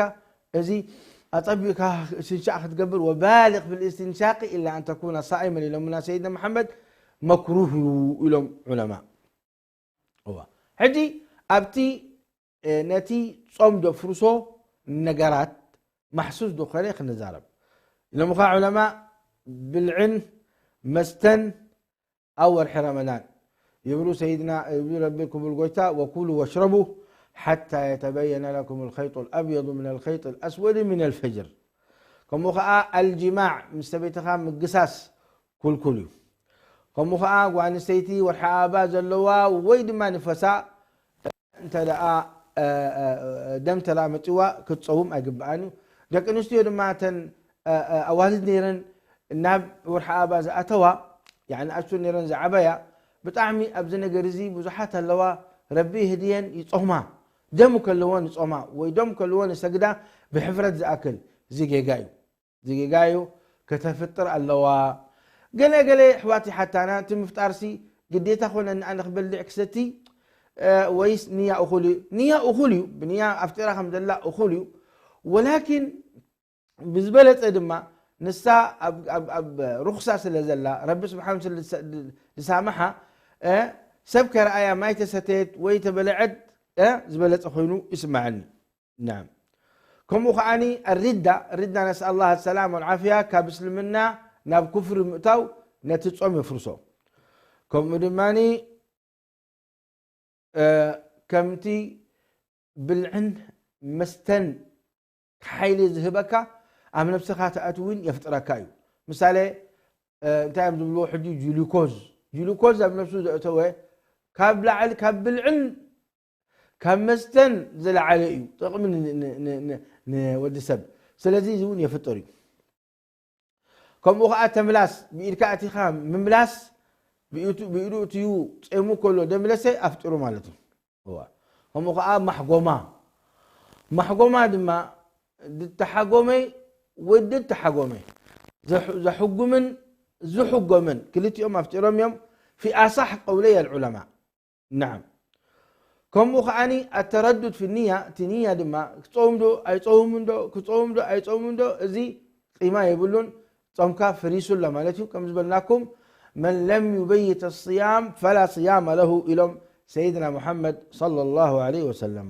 እዚ ኣጸቢቕካ እስትንሻቕ ክትገብር፣ ወባልግ ፊል እስትንሻቂ ኢላ ኣን ተኩነ ሳኢመን ኢሎምና ሰይድና መሓመድ፣ መክሩህ እዩ ኢሎም ዑለማ። እዋ። ሕጂ ኣብቲ፣ እ፣ ነቲ ጾም ዘፍርሶ ነገራት ማሕሱስ ዝኾነ ክንዛረብ። ኢሎምኻ ዑለማ፣ ብልዕን መስተን ኣብ ወርሒ ረመዳን ይብሉ ሰይድና፣ ይብሉ ረቢ ክቡር ጎይታ፣ "ወኩሉ ወሽረቡ ሓታ የተበየነ ለኩም ልኸይጡ ልኣብየዱ ምን ልኸይጥ ልኣስወድ ምን ልፈጅር።" ከምኡ ኸዓ ኣልጅማዕ፣ ምስ ሰበይትኻ ምግሳስ ክልኩል እዩ። ከምኡ ኸዓ ጓል ኣንስተይቲ ወርሒ ኣበባ ዘለዋ ወይ ድማ ንፈሳ እንተ ደኣ፣ እ፣ እ፣ ደም እንተ ደኣ መጺዋ ክትጸውም ኣይግብኣን እዩ። ደቂ ኣንስትዮ ድማ እተን፣ እ፣ እ፣ ኣዋልድ ነይረን ናብ ወርሒ ኣበባ ዝኣተዋ፣ ያዕኒ ኣሽቱር ነይረን ዝዓበያ፣ ብጣዕሚ ኣብዚ ነገር እዚ ብዙሓት ኣለዋ፣ ረቢ ይህድየን ይጾማ። ደም ከለወን ይጾማ ወይ ደም ከለወን ይሰግዳ ብሕፍረት ዝኣክል። እዚ ጌጋ እዩ። እዚ ጌጋ እዩ፣ ከተፍጥር ኣለዋ። ገለ ገለ ኣሕዋት ይሓታና፣ እቲ ምፍጣርሲ ግዴታ ኮነ ንኣነ ክበልዕ ክሰቲ፣ እ፣ ወይስ ንያ እኹል እዩ? ንያ እኹል እዩ፣ ብንያ ኣፍጢራ ከም ዘላ እኹል እዩ። ወላኪን ብዝበለጸ ድማ ንሳ ኣብ፣ ኣብ፣ ኣብ ሩኽሳ ስለ ዘላ፣ ረቢ ስብሓን ስለ ዝሰ-፣ ዝሳምሓ፣ እ፣ ሰብ ከረኣያ ማይ ተሰተየት ወይ ተበለዐት፣ እ፣ ዝበለጸ ኮይኑ ይስምዓኒ። ናም። ከምኡ ከዓኒ ኣሪዳ፣ ሪዳ ነስኣል ኣላህ ሰላም ወልዓፍያ፣ ካብ እስልምና ናብ ኩፍሪ ምእታው ነቲ ጾም የፍርሶ። ከምኡ ድማኒ፣ እ፣ ከምቲ ብልዕን መስተን ሓይሊ ዝህበካ ኣብ ነብስኻ ትኣትውን የፍጥረካ እዩ። ምሳሌ፣ እ፣ እንታይ እዮም ዝብልዎ ሕጂ? ጁሉኮዝ። ጁሉኮዝ ኣብ ነብሱ ዘእተወ ካብ ላዕሊ፣ ካብ ብልዕን ካብ መስተን ዝለዓለ እዩ ጥቕሚ ን-፣ ን-፣ ን-፣ ን-፣ ንወዲ ሰብ። ስለዚ እዚ እውን የፍጥር እዩ። ከምኡ ኸዓ ተምላስ፣ ብኢድካ ኣቲኻ ምምላስ፣ ብኢዱ፣ ብኢዱ እትዩ ጼሙ ከሎ ደምለሰ ኣፍጢሩ ማለት እዩ። እዋ። ከምኡ ኸዓ ማሕጎማ። ማሕጎማ ድማ ድተሓጎመ ወይ ድተሓጎመ፣ ዘሕ-፣ ዘሕጉምን ዝሕጎምን ክልቲኦም ኣፍጢሮም እዮም፣ ፊ ኣሳሕ ቀውለይ ኣልዑለማ። ናዓም። ከምኡ ከዓኒ ኣተረዱድ ፊ ንያ፣ እቲ ንያ ድማ ክጸውም ዶ ኣይጸውምን ዶ፣ ክጸውም ዶ ኣይጸውምን ዶ፣ እዚ ቂማ የብሉን፣ ጾምካ ፍሪሱ ኣሎ ማለት እዩ። ከም ዝበልናኩም፣ መን ለም ዩበይት ስያም ፈላ ስያመ ለሁ ኢሎም ሰይድና ሙሓመድ ሰለላሁ ዐለይሂ ወሰለም።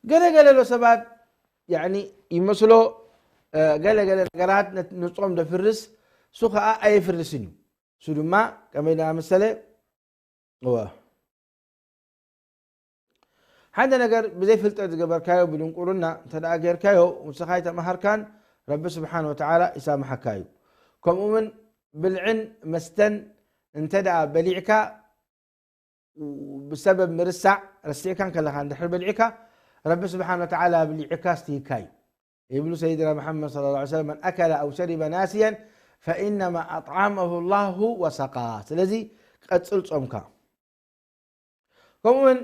ገለ ገለ ዶ ሰባት፣ ያዕኒ፣ ይመስሎ፣ እ፣ ገለ ገለ ነገራት ነት-፣ ንጾም ደፍርስ፣ እሱ ኸዓ ኣይፍርስን እዩ። እሱ ድማ ከመይ ደኣ መሰለ? እወ። ሓደ ነገር ብዘይ ፍልጠት ዝገበርካዮ፣ ብድንቁርና እንተ ደኣ ጌርካዮ፣ ንስኻ ኣይተመሃርካን፣ ረቢ ስብሓን ወተዓላ ይሳምሓካ እዩ። ከምኡ እውን ብልዕን መስተን እንተ ደኣ በሊዕካ፣ ብሰበብ ምርሳዕ፣ ረሲዕካ እንከለኻ እንድሕር በሊዕካ፣ ረቢ ስብሓን ወተዓላ ኣብሊዕካ ኣስትይካ እዩ። ይብሉ ሰይድና መሓመድ ሰለላሁ ዐለይሂ ወሰለም፣ "መን ኣከለ ኣው ሸሪበ ናስያን ፈኢነማ ኣጥዓመሁ ላሁ ወሰቃ።" ስለዚ ቀጽል ጾምካ። ከምኡውን፣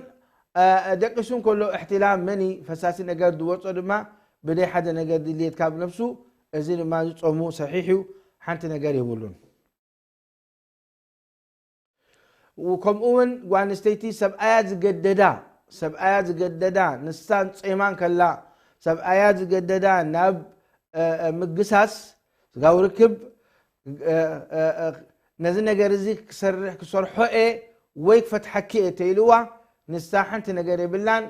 እ፣ ደቂሱ እንከሎ እሕትላም፣ መኒ፣ ፈሳሲ ነገር ዝወጾ ድማ ብደይ ሓደ ነገር ድልየት ካብ ነፍሱ፣ እዚ ድማ ዝጾሙ ሰሒሕ እዩ፣ ሓንቲ ነገር የብሉን። ከምኡ እውን ጓል ኣንስተይቲ ሰብኣያ ዝገደዳ፣ ሰብኣያ ዝገደዳ፣ ንሳን ጾይማን ከላ፣ ሰብኣያ ዝገደዳ ናብ፣ እ፣ እ፣ ምግሳስ፣ ስጋዊ ርክብ፣ እ፣ እ፣ እ፣ ነዚ ነገር እዚ ክሰርሕ፣ ክሰርሖ እየ ወይ ክፈትሓኪ እየ ተኢልዋ፣ ንሳ ሓንቲ ነገር የብላን።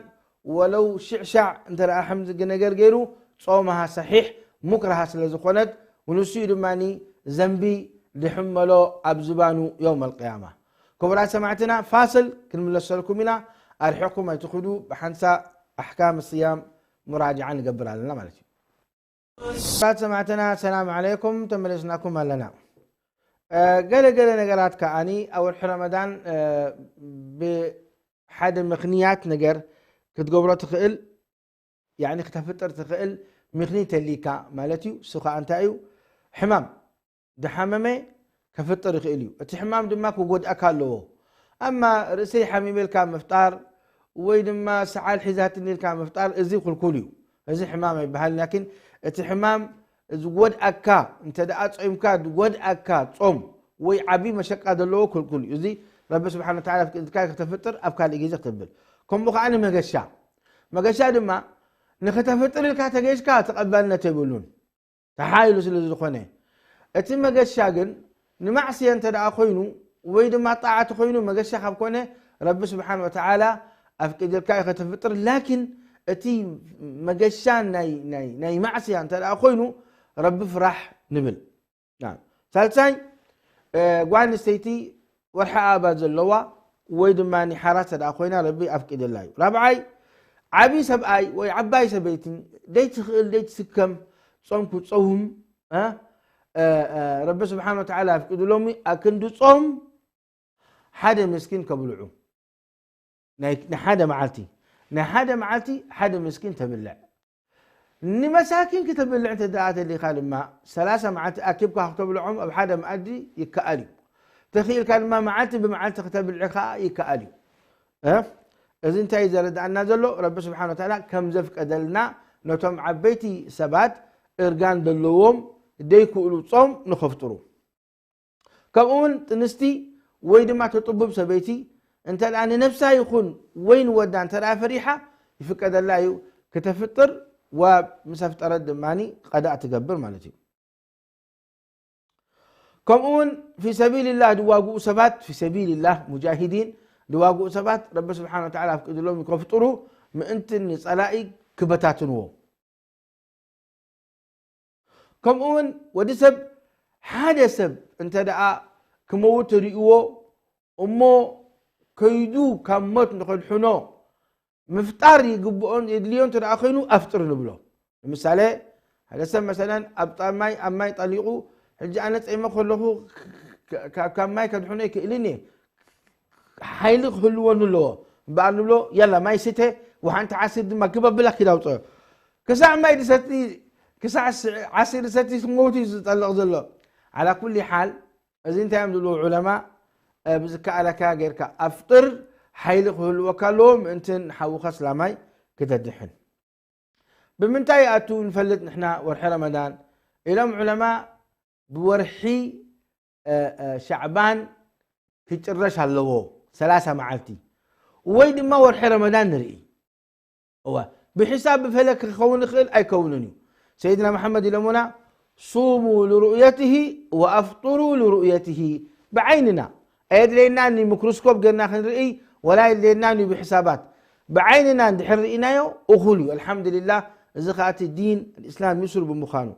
ወለው ሽዕሻዕ እንተ ደኣ ከምዚ ነገር ገይሩ፣ ጾምሃ ሰሒሕ፣ ሙክራሃ ስለ ዝኾነት፣ ንሱ እዩ ድማ ዘንቢ ዝሕመሎ ኣብ ዝባኑ የውም ኣልቅያማ። ክቡራት ሰማዕትና፣ ፋስል ክንምለሰልኩም ኢና። ኣርሒቕኩም ኣይትኽዱ፣ ብሓንሳእ ኣሕካም ስያም ሙራጅዓ ንገብር ኣለና ማለት እዩ። ክቡራት ሰማዕትና፣ ሰላም ዓለይኩም፣ ተመለስናኩም ኣለና። እ፣ ገለ ገለ ነገራት ከኣኒ ኣብ ወርሒ ረመዳን፣ እ፣ ብሓደ ምኽንያት ነገር ክትገብሮ ትኽእል፣ ያዕኒ ክተፍጥር ትኽእል ምኽንያት ተሊካ ማለት እዩ። እሱ ከኣ እንታይ እዩ? ሕማም ድሓመመ ከፍጥር ይኽእል እዩ። እቲ ሕማም ድማ ክጎድኣካ ኣለዎ። ኣማ ርእሰይ ሓሚመ ኢልካ ምፍጣር ወይ ድማ ሰዓል ሒዛትኒ ኢልካ ምፍጣር፣ እዚ ክልኩል እዩ። እዚ ሕማም ኣይበሃልን። ላኪን እቲ ሕማም ዝጎድኣካ፣ እንተ ደኣ ጾምካ ዝጎድኣካ ጾም ወይ ዓቢ መሸቃ ዘለዎ ክልኩል እዩ። እዚ ረቢ ስብሓነ ወተዓላ ኣፍቂድልካ ከተፍጥር ኣብ ካልእ ግዜ ክትብል። ከምኡ ከኣ ንመገሻ። መገሻ ድማ ንኽተፍጥር ኢልካ ተገሽካ ተቐባልነት የብሉን። ተሓይሉ ስለ ዝኾነ። እቲ መገሻ ግን ንማዕስየ እንተ ደኣ ኮይኑ ወይ ድማ ጣዓት ኮይኑ መገሻ ካብ ኮነ ረቢ ስብሓነ ወተዓላ ኣፍቂድልካ እዩ ከተፍጥር። ላኪን እቲ መገሻ ናይ፣ ናይ፣ ናይ ማዕስያ እንተ ደኣ ኮይኑ ረቢ ፍራሕ ንብል። ናም። ሳልሳይ፣ እ፣ ጓል ኣንስተይቲ ወርሒ ኣበባ ዘለዋ ወይ ድማ ሓራስ እንተ ደኣ ኮይና ረቢ ኣፍቂደላ እዩ። ራብዓይ፣ ዓቢ ሰብኣይ ወይ ዓባይ ሰበይቲ ደይትኽእል፣ ደይትስከም ጾም ክጸውም፣ እ፣ እ፣ እ፣ ረቢ ስብሓነ ወተዓላ ኣፍቂድሎም እዩ። ኣክንዲ ጾም ሓደ ምስኪን ከብልዑ። ናይ፣ ንሓደ መዓልቲ፣ ንሓደ መዓልቲ ሓደ ምስኪን ተብልዕ። ንመሳኪን ክተብልዕ እንተ ደኣ ተሊኻ ድማ፣ ሰላሳ መዓልቲ ኣኪብካ ክተብልዖም ኣብ ሓደ መኣዲ ይከኣል እዩ። ተኽኢልካ ድማ መዓልቲ ብመዓልቲ ክተብልዕ ከኣ ይከኣል እዩ። እ? እዚ እንታይ እዩ ዘረድኣና ዘሎ? ረቢ ስብሓነ ወተዓላ ከም ዘፍቀደልና ነቶም ዓበይቲ ሰባት እርጋን ዘለዎም ደይክእሉ ጾም ንኸፍጥሩ። ከምኡ እውን ጥንስቲ ወይ ድማ ተጥቡብ ሰበይቲ እንተ ደኣ ንነብሳ ይኹን ወይ ንወዳ እንተ ደኣ ፈሪሓ ይፍቀደላ እዩ ክተፍጥር፣ ወ ምስ ኣፍጠረት ድማ ቀዳእ ትገብር ማለት እዩ። ከምኡ እውን ፊ ሰቢልላህ ድዋግኡ ሰባት፣ ፊ ሰቢልላህ ሙጃሂዲን ድዋግኡ ሰባት ረቢ ስብሓነ ወተዓላ ኣፍቂድሎም ይከፍጥሩ ምእንቲ ንጸላኢ ክበታትንዎ። ከምኡ እውን ወዲ ሰብ ሓደ ሰብ እንተ ደኣ ክመውት ርእይዎ እሞ ከይዱ ካብ ሞት ንኸድሕኖ ምፍጣር ይግብኦን የድልዮ እንተ ደኣ ኮይኑ ኣፍጥር ንብሎ። ንምሳሌ ሓደ ሰብ መሰለን ኣብ ጣብ ማይ፣ ኣብ ማይ ጠሊቑ፣ ሕጂ ኣነ ጸይመ ከለኹ ካ-፣ ካብ ማይ ከድሕኖ ኣይክእልን እየ፣ ሓይሊ ክህልወኒ ኣለዎ እምበኣር ንብሎ፣ የላ ማይ ስተ፣ ወሓንቲ ዓሲር ድማ ግበ ብላ ኪድ ኣውፅኦ። ክሳዕ ማይ ድሰቲ፣ ክሳዕ ስ-፣ ዓሲር ድሰቲ ክመውት እዩ ዝጠልቕ ዘሎ። ዓላ ኩሊ ሓል፣ እዚ እንታይ እዮም ዝብልዎ ዑለማ? እ፣ ብዝከኣለካ ጌርካ ኣፍጥር፣ ሓይሊ ክህልወካ ኣለዎ፣ ምእንቲ ንሓውኻ ስላማይ ክተድሕን። ብምንታይ ይኣቱ ንፈልጥ ንሕና ወርሒ ረመዳን? ኢሎም ዑለማ፣ ብወርሒ፣ እ፣ እ፣ ሻዕባን ክጭረሽ ኣለዎ፣ ሰላሳ መዓልቲ። ወይ ድማ ወርሒ ረመዳን ንርኢ። እወ፣ ብሒሳብ ብፈለክ ክኸውን ይኽእል ኣይከውንን እዩ። ሰይድና መሓመድ ኢሎምና፣ ሱሙ ልሩእየትሂ ወኣፍጥሩ ልሩእየትሂ። ብዓይንና፣ ኣየድለየናን እዩ ሚክሮስኮፕ ጌርና ክንርኢ፣ ወላ የድለየናን እዩ ብሒሳባት። ብዓይንና እንድሕር ርኢናዮ፣ እኹል እዩ። ኣልሓምዱሊላህ፣ እዚ ኸኣ እቲ ዲን እስላም ዩስር ብምዃኑ።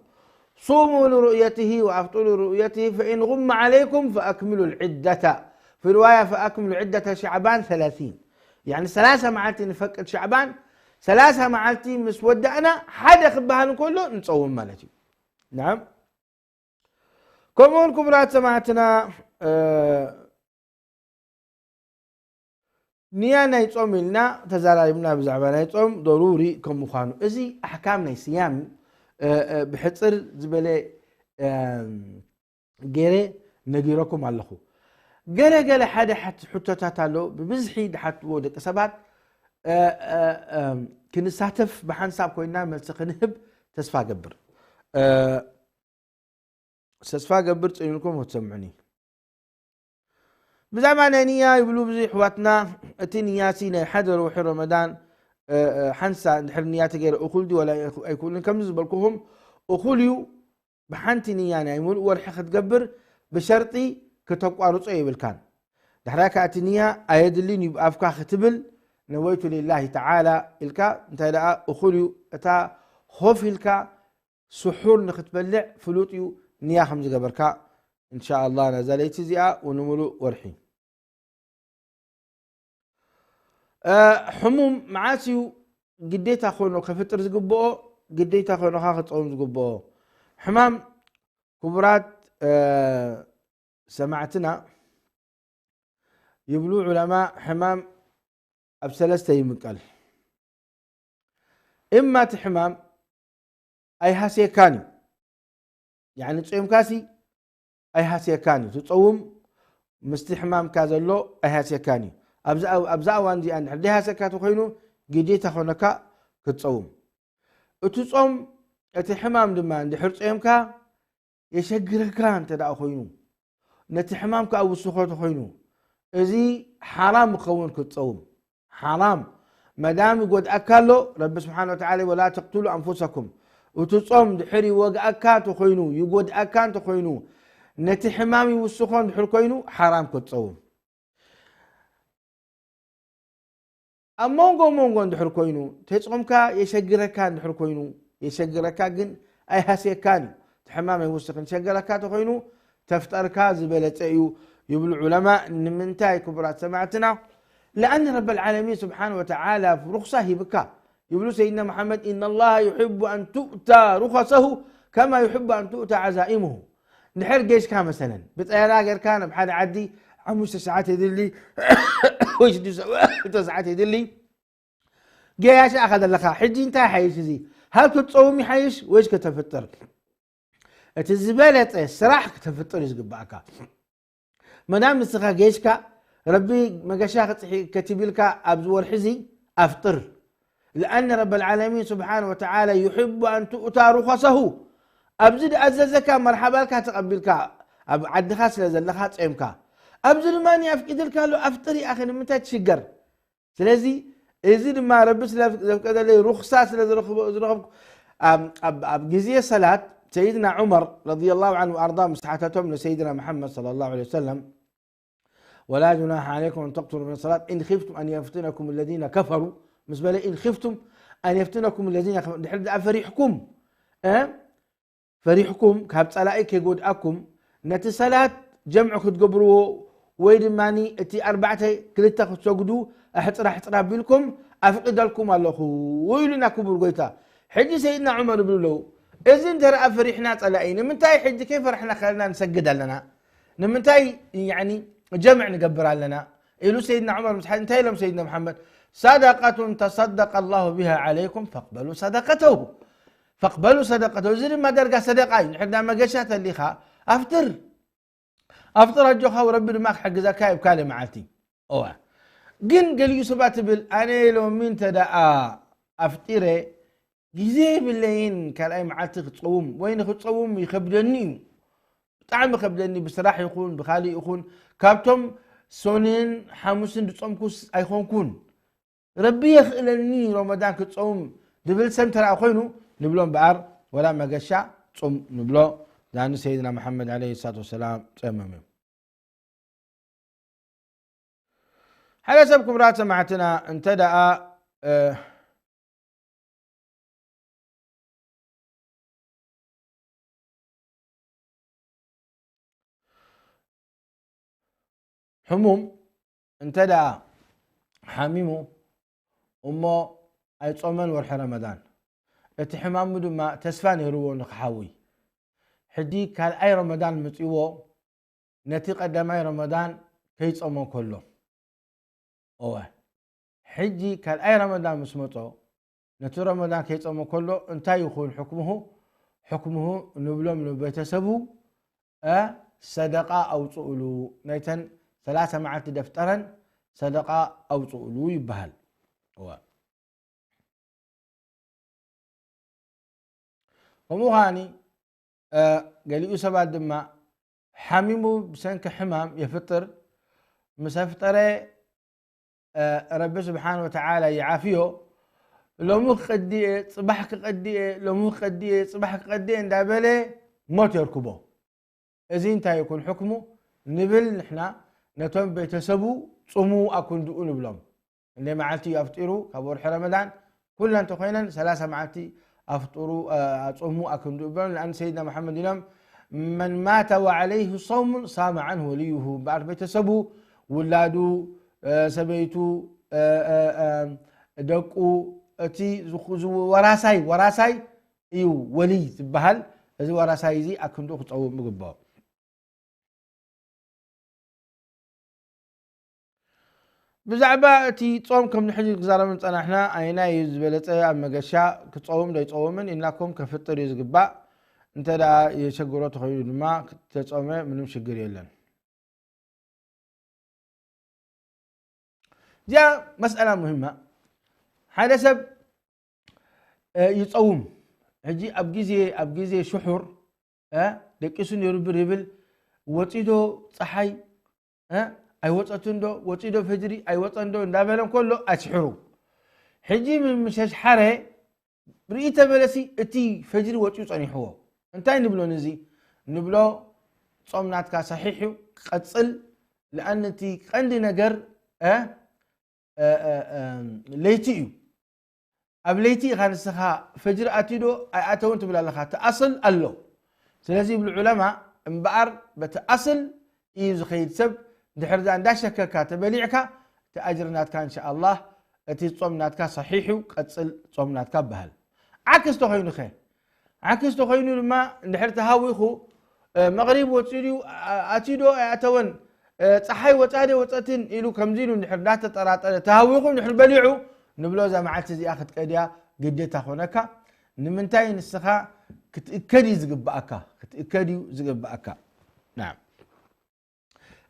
ሱሙ ልሩእየትሂ ወኣፍጥሩ ልሩእየትሂ ፈኢን ጉመ ዓለይኩም ፈኣክምሉ ልዕደተ። ፊ ርዋያ ፈኣክምሉ ዕደተ ሸዕባን ሰላሲን። ያኒ ሰላሳ መዓልቲ ንፈቅድ ሸዕባን፣ ሰላሳ መዓልቲ ምስ ወዳእና ሓደ ክበሃል እንከሎ ንጸውም ማለት እዩ። ናም። ከምኡውን ክቡራት ሰማዕትና፣ እ፣ ንያ ናይ ጾም ኢልና ተዛራሪብና ብዛዕባ ናይ ጾም ضروري ከም ምዃኑ። እዚ ኣሕካም ናይ ስያም፣ እ፣ እ፣ ብሕጽር ዝበለ፣ እ፣ ገይረ ነጊረኩም ኣለኹ። ገለ ገለ ሓደ ሓት-፣ ሕቶታት ኣሎ፣ ብብዝሒ ዝሓትዎ ደቂ ሰባት፣ እ፣ እ፣ እ፣ ክንሳተፍ ብሓንሳብ ኮይና መልሲ ክንህብ ተስፋ ገብር። እ፣ ተስፋ ገብር ጸኒልኩም ክትሰምዑኒ። ብዛዕባ ናይ ንያ ይብሉ ብዙሕ ኣሕዋትና፣ እቲ ንያሲ ናይ ሓደ ወርሒ ረመዳን፣ እ፣ እ፣ ሓንሳ እንድሕር ንያ ተገይረ እኹል ድዩ ወላ ኣይኹ-፣ ኣይኩልን? ከምዚ ዝበልኩኹም እኹል እዩ። ብሓንቲ ንያ ናይ ሙሉእ ወርሒ ክትገብር ብሸርጢ ክተቋርጾ የብልካን። ድሕራይ ከኣ እቲ ንያ ኣየድልን እዩ ብኣፍካ ክትብል ነወይቱ ሊላሂ ተዓላ ኢልካ እንታይ ደኣ እኹል እዩ። እታ ኾፍ ኢልካ ስሑር ንኽትበልዕ ፍሉጥ እዩ ንያ ከም ዝገበርካ። እንሻኣላህ ነዛ ለይቲ እዚኣ ወንሙሉእ ወርሒ። እ፣ ሕሙም መዓስ እዩ ግዴታ ኾኖ ከፍጥር ዝግብኦ? ግዴታ ኾኖኻ ክጸውም ዝግብኦ? ሕማም ክቡራት፣ እ፣ ሰማዕትና ይብሉ ዑለማ፣ ሕማም ኣብ ሰለስተ ይምቀል። እማ እቲ ሕማም ኣይሃስየካን እዩ። ያዕኒ ጾምካሲ ኣይሃስየካን እዩ። ትጸውም ምስቲ ሕማምካ ዘሎ ኣይሃስየካን እዩ። ኣብዛ፣ ኣብዛ እዋን እዚኣ እንድሕር ደይሃሰካ ተኾይኑ ግዴታ ኾነካ ክትጸውም። እቲ ጾም፣ እቲ ሕማም ድማ እንድሕር ጾምካ የሸግረካ እንተ ደኣ ኾይኑ፣ ነቲ ሕማም ከኣ ውስኾ ተኾይኑ፣ እዚ ሓራም ክኸውን ክትጸውም። ሓራም መዳም ይጎድኣካ ኣሎ፣ ረቢ ስብሓን ወተዓላ፣ "ወላ ተቅትሉ ኣንፉሰኩም"፣ እቲ ጾም ድሕር ይወግኣካ እንተኾይኑ፣ ይጎድኣካ እንተኾይኑ፣ ነቲ ሕማም ይውስኾ እንድሕር ኮይኑ፣ ሓራም ክትጸውም። ኣብ መንጎ መንጎ እንድሕር ኮይኑ፣ ተጾምካ የሸግረካ እንድሕር ኮይኑ፣ የሸግረካ ግን ኣይሃስየካን እዩ። እቲ ሕማም ኣይውስኽን፣ ሸገረካ ተኾይኑ፣ ተፍጠርካ ዝበለጸ እዩ ይብሉ ዑለማ። ንምንታይ ክቡራት ሰማዕትና? ለኣን ረበል ዓለሚን ስብሓን ወተዓላ ሩኽሳ ሂብካ። ይብሉ ሰይድና መሓመድ፣ "ኢነ ላሃ ዩሕቡ ኣን ቱእታ ሩኸሰሁ ከማ ዩሕቡ ኣን ቱእታ ዓዛኢሙሁ።" እንድሕር ጌሽካ መሰለን፣ ብጠያራ ጌርካ ናብ ሓደ ዓዲ ሓሙሽተ ሰዓት የድሊ ወይ ሽዱሽተ ሰዓት የድሊ፣ ገያሽ ኣኻ ዘለኻ። ሕጂ እንታይ ሓይሽ እዚ? ሃል ክትጸውም ይሓይሽ ወይስ ከተፍጥር? እቲ ዝበለጸ ስራሕ ከተፍጥር እዩ ዝግባእካ። መዳም ንስኻ ጌሽካ፣ ረቢ መገሻ ክጽሒ ከቲብልካ ኣብዚ ወርሒ እዚ ኣፍጥር። ለኣን ረበል ዓለሚን ስብሓን ወተዓላ ዩሕቡ ኣን ትኡታ ሩኸሰሁ። ኣብዚ ዝኣዘዘካ መርሓባልካ ተቐቢልካ፣ ኣብ ዓድኻ ስለ ዘለኻ ጾምካ። ኣብዚ ድማ ኣፍቂድልካ ኣሎ፣ ኣፍጥር ይኣኺ፣ ንምንታይ ትሽገር? ስለዚ እዚ ድማ ረቢ ስለ ዘፍቀደለይ ሩኽሳ ስለ ዝረኽቦ-፣ ዝረኸብኩ፣ ኣብ፣ ኣብ፣ ኣብ ግዜ ሰላት ሰይድና ዑመር ረዲየላሁ ዐንሁ ወኣርዳ ምስ ሓተቶም ንሰይድና መሓመድ ሰለላሁ ዐለይሂ ወሰለም፣ "ወላ ጁናሐ ዐለይኩም ኣን ተቅሱሩ ሚነ ሰላት ኢን ኺፍቱም ኣን የፍቲነኩም ለዚነ ከፈሩ" ምስ በለ፣ "ኢን ኺፍቱም ኣን የፍቲነኩም ለዚነ ከፈሩ" ድሕሪ ደኣ ፈሪሕኩም፣ እ? ፈሪሕኩም ካብ ጸላኢ ከይጎድኣኩም ነቲ ሰላት ጀምዕ ክትገብርዎ ወይ ድማ እቲ ኣርባዕተ ክልተ ክትሰግዱ ኣሕጽር ኣሕጽር ኣቢልኩም ኣፍቅደልኩም ኣለኹ ኢሉና ክቡር ጎይታ። ሕጂ ሰይድና ዑመር ይብሉ ኣለዉ፣ እዚ እንተ ደኣ ፈሪሕና ጸላኢ ንምንታይ ሕጂ ከይፈራሕና ከለና ንሰግድ ኣለና? ንምንታይ ያዕኒ ጀምዕ ንገብር ኣለና? ኢሉ ሰይድና ዑመር ምስ ሓ-፣ እንታይ ኢሎም ሰይድና መሓመድ? "ሰደቀቱን ተሰደቀ ኣላሁ ቢሃ ዐለይኩም ፈቅበሉ ሰደቀተሁ." ፈቅበሉ ሰደቀተሁ። እዚ ድማ ዳርጋ ሰደቃ እዩ። እንድሕር ዳ መገሻ ተሊኻ ኣፍጥር። ኣፍጥር ኣጆኻ፣ ረቢ ድማ ክሕግዘካ እዩ ኣብ ካልእ መዓልቲ። እዋ። ግን ገሊኡ ሰባት ትብል፣ "ኣነ ሎሚ እንተ ደኣ ኣፍጢረ፣ ግዜ የብለይን ካልኣይ መዓልቲ ክጸውም፣ ወይ ንክጸውም ይኸብደኒ እዩ። ብጣዕሚ ይኸብደኒ፣ ብስራሕ ይኹን፣ ብኻልእ ይኹን፣ ካብቶም ሶንን ሓሙስን ዝጾምኩስ ኣይኾንኩን። ረቢ የኽእለኒ ረመዳን ክጸውም" ዝብል ሰብ እንተ ደኣ ኮይኑ፣ ንብሎ እምበኣር፣ ወላ መገሻ ጹም ንብሎ። ዳኒ ሰይድና መሓመድ ዓለይሂ ሰላቱ ወሰላም ጸመም እዮም። ሓደ ሰብ ክቡራት ሰማዕትና እንተ ደኣ፣ እ፣ ሕሙም እንተ ደኣ ሓሚሙ እሞ ኣይጾመን ወርሒ ረመዳን። እቲ ሕማሙ ድማ ተስፋ ነይርዎ ንኽሓዊ። ሕጂ ካልኣይ ረመዳን መጺዎ ነቲ ቀዳማይ ረመዳን ከይጾሞ ከሎ። እወ፣ ሕጂ ካልኣይ ረመዳን ምስ መጾ፣ ነቲ ረመዳን ከይጾሞ ከሎ እንታይ ይኹን ሕክምሁ? ሕክምሁ ንብሎም ንቤተሰቡ፣ እ፣ ሰደቃ ኣውጽኡሉ። ናይተን ሰላሳ መዓልቲ ደፍጠረን ሰደቃ ኣውጽኡሉ ይበሃል። እወ። ከምኡ ኸኣኒ፣ እ፣ ገሊኡ ሰባት ድማ ሓሚሙ ብሰንኪ ሕማም የፍጥር። ምስ ኣፍጠረ፣ እ፣ ረቢ ስብሓን ወተዓላ ይዓፍዮ። ሎሚ ክቐዲ እየ፣ ጽባሕ ክቐዲ እየ፣ ሎሚ ክቐዲ እየ፣ ጽባሕ ክቐዲ እየ እንዳበለ ሞት የርክቦ። እዚ እንታይ ይኹን ሕክሙ ንብል ንሕና ነቶም ቤተሰቡ ጽሙ ኣክንድኡ ንብሎም። እንደ መዓልቲ እዩ ኣፍጢሩ ካብ ወርሒ ረመዳን ኩለን ተኾይነን ሰላሳ መዓልቲ ኣፍጥሩ፣ እ፣ ኣጾሙ ኣክንድኡ ብሎም። ንኣን ሰይድና መሓመድ ኢሎም መን ማተ ወዓለይህ ሰውሙን ሳመ ዓንሁ ወልዩሁ። እምበኣር ቤተሰቡ፣ ውላዱ፣ እ፣ ሰበይቱ፣ እ፣ እ፣ እ፣ ደቁ፣ እቲ ዝኹ-፣ ዝወ-፣ ወራሳይ፣ ወራሳይ እዩ ወልይ ዝበሃል። እዚ ወራሳይ እዚ ኣክንድኡ ክጸውም ይግብኦ። ብዛዕባ እቲ ጾም ከም ንሕጂ ክዛረብ ዝጸናሕና፣ ኣየናይ እዩ ዝበለጸ ኣብ መገሻ ክጸውም ዶ ኣይጸውምን ኢልናኩም፣ ከፍጥር እዩ ዝግባእ። እንተ ደኣ የሸግሮ ተኾይኑ ድማ ተጾመ ምንም ሽግር የለን። እዚኣ መስኣላ ሙሂማ። ሓደ ሰብ፣ እ፣ ይጸውም። ሕጂ ኣብ ግዜ፣ ኣብ ግዜ ሽሑር፣ እ፣ ደቂሱ ነይሩ ብር ይብል፣ ወጺዶ ጸሓይ፣ እ፣ ኣይወጸትን ዶ፣ ወጺዶ ፈጅሪ ኣይወጸን ዶ እንዳበለ እንከሎ ኣሽሕሩ። ሕጂ ም-፣ ምሸሽሓረ ርኢ ተበለሲ እቲ ፈጅሪ ወጺኡ ጸኒሕዎ። እንታይ ንብሎ ነዚ? ንብሎ ጾም ናትካ ሰሒሕ እዩ፣ ቀጽል። ለኣን እቲ ቀንዲ ነገር፣ እ፣ እ፣ እ፣ እ፣ ለይቲ እዩ። ኣብ ለይቲ ኢኻ ንስኻ ፈጅሪ ኣትዩ ዶ ኣይኣተውን ትብል ኣለኻ። እቲ ኣስል ኣሎ። ስለዚ ይብሉ ዑለማ፣ እምበኣር በቲ ኣስል እዩ ዝኸይድ ሰብ። እንድሕር እዛ እንዳሸከካ ተበሊዕካ፣ እቲ ኣጅሪ ናትካ እንሻኣላህ፣ እቲ ጾም ናትካ ሰሒሕ እዩ፣ ቀጽል ጾም ናትካ በሃል። ዓክስ ተኾይኑኸ? ዓክስ ተኾይኑ ድማ እንድሕር ተሃዊኹ፣ እ፣ መቕሪብ ወጺኡ ድዩ፣ ኣ-፣ ኣትዩ ዶ ኣይኣተወን፣ እ፣ ጸሓይ ወጻ ዶ ወጸትን ኢሉ ከምዚ ኢሉ እንድሕር እንዳተጠራጠረ ተሃዊኹ እንድሕር በሊዑ፣ ንብሎ እዛ መዓልቲ እዚኣ ክትቀድያ ግዴታ ኮነካ። ንምንታይ ንስኻ ክትእከድ እዩ ዝግብኣካ፣ ክትእከድ እዩ ዝግብኣካ። ናም።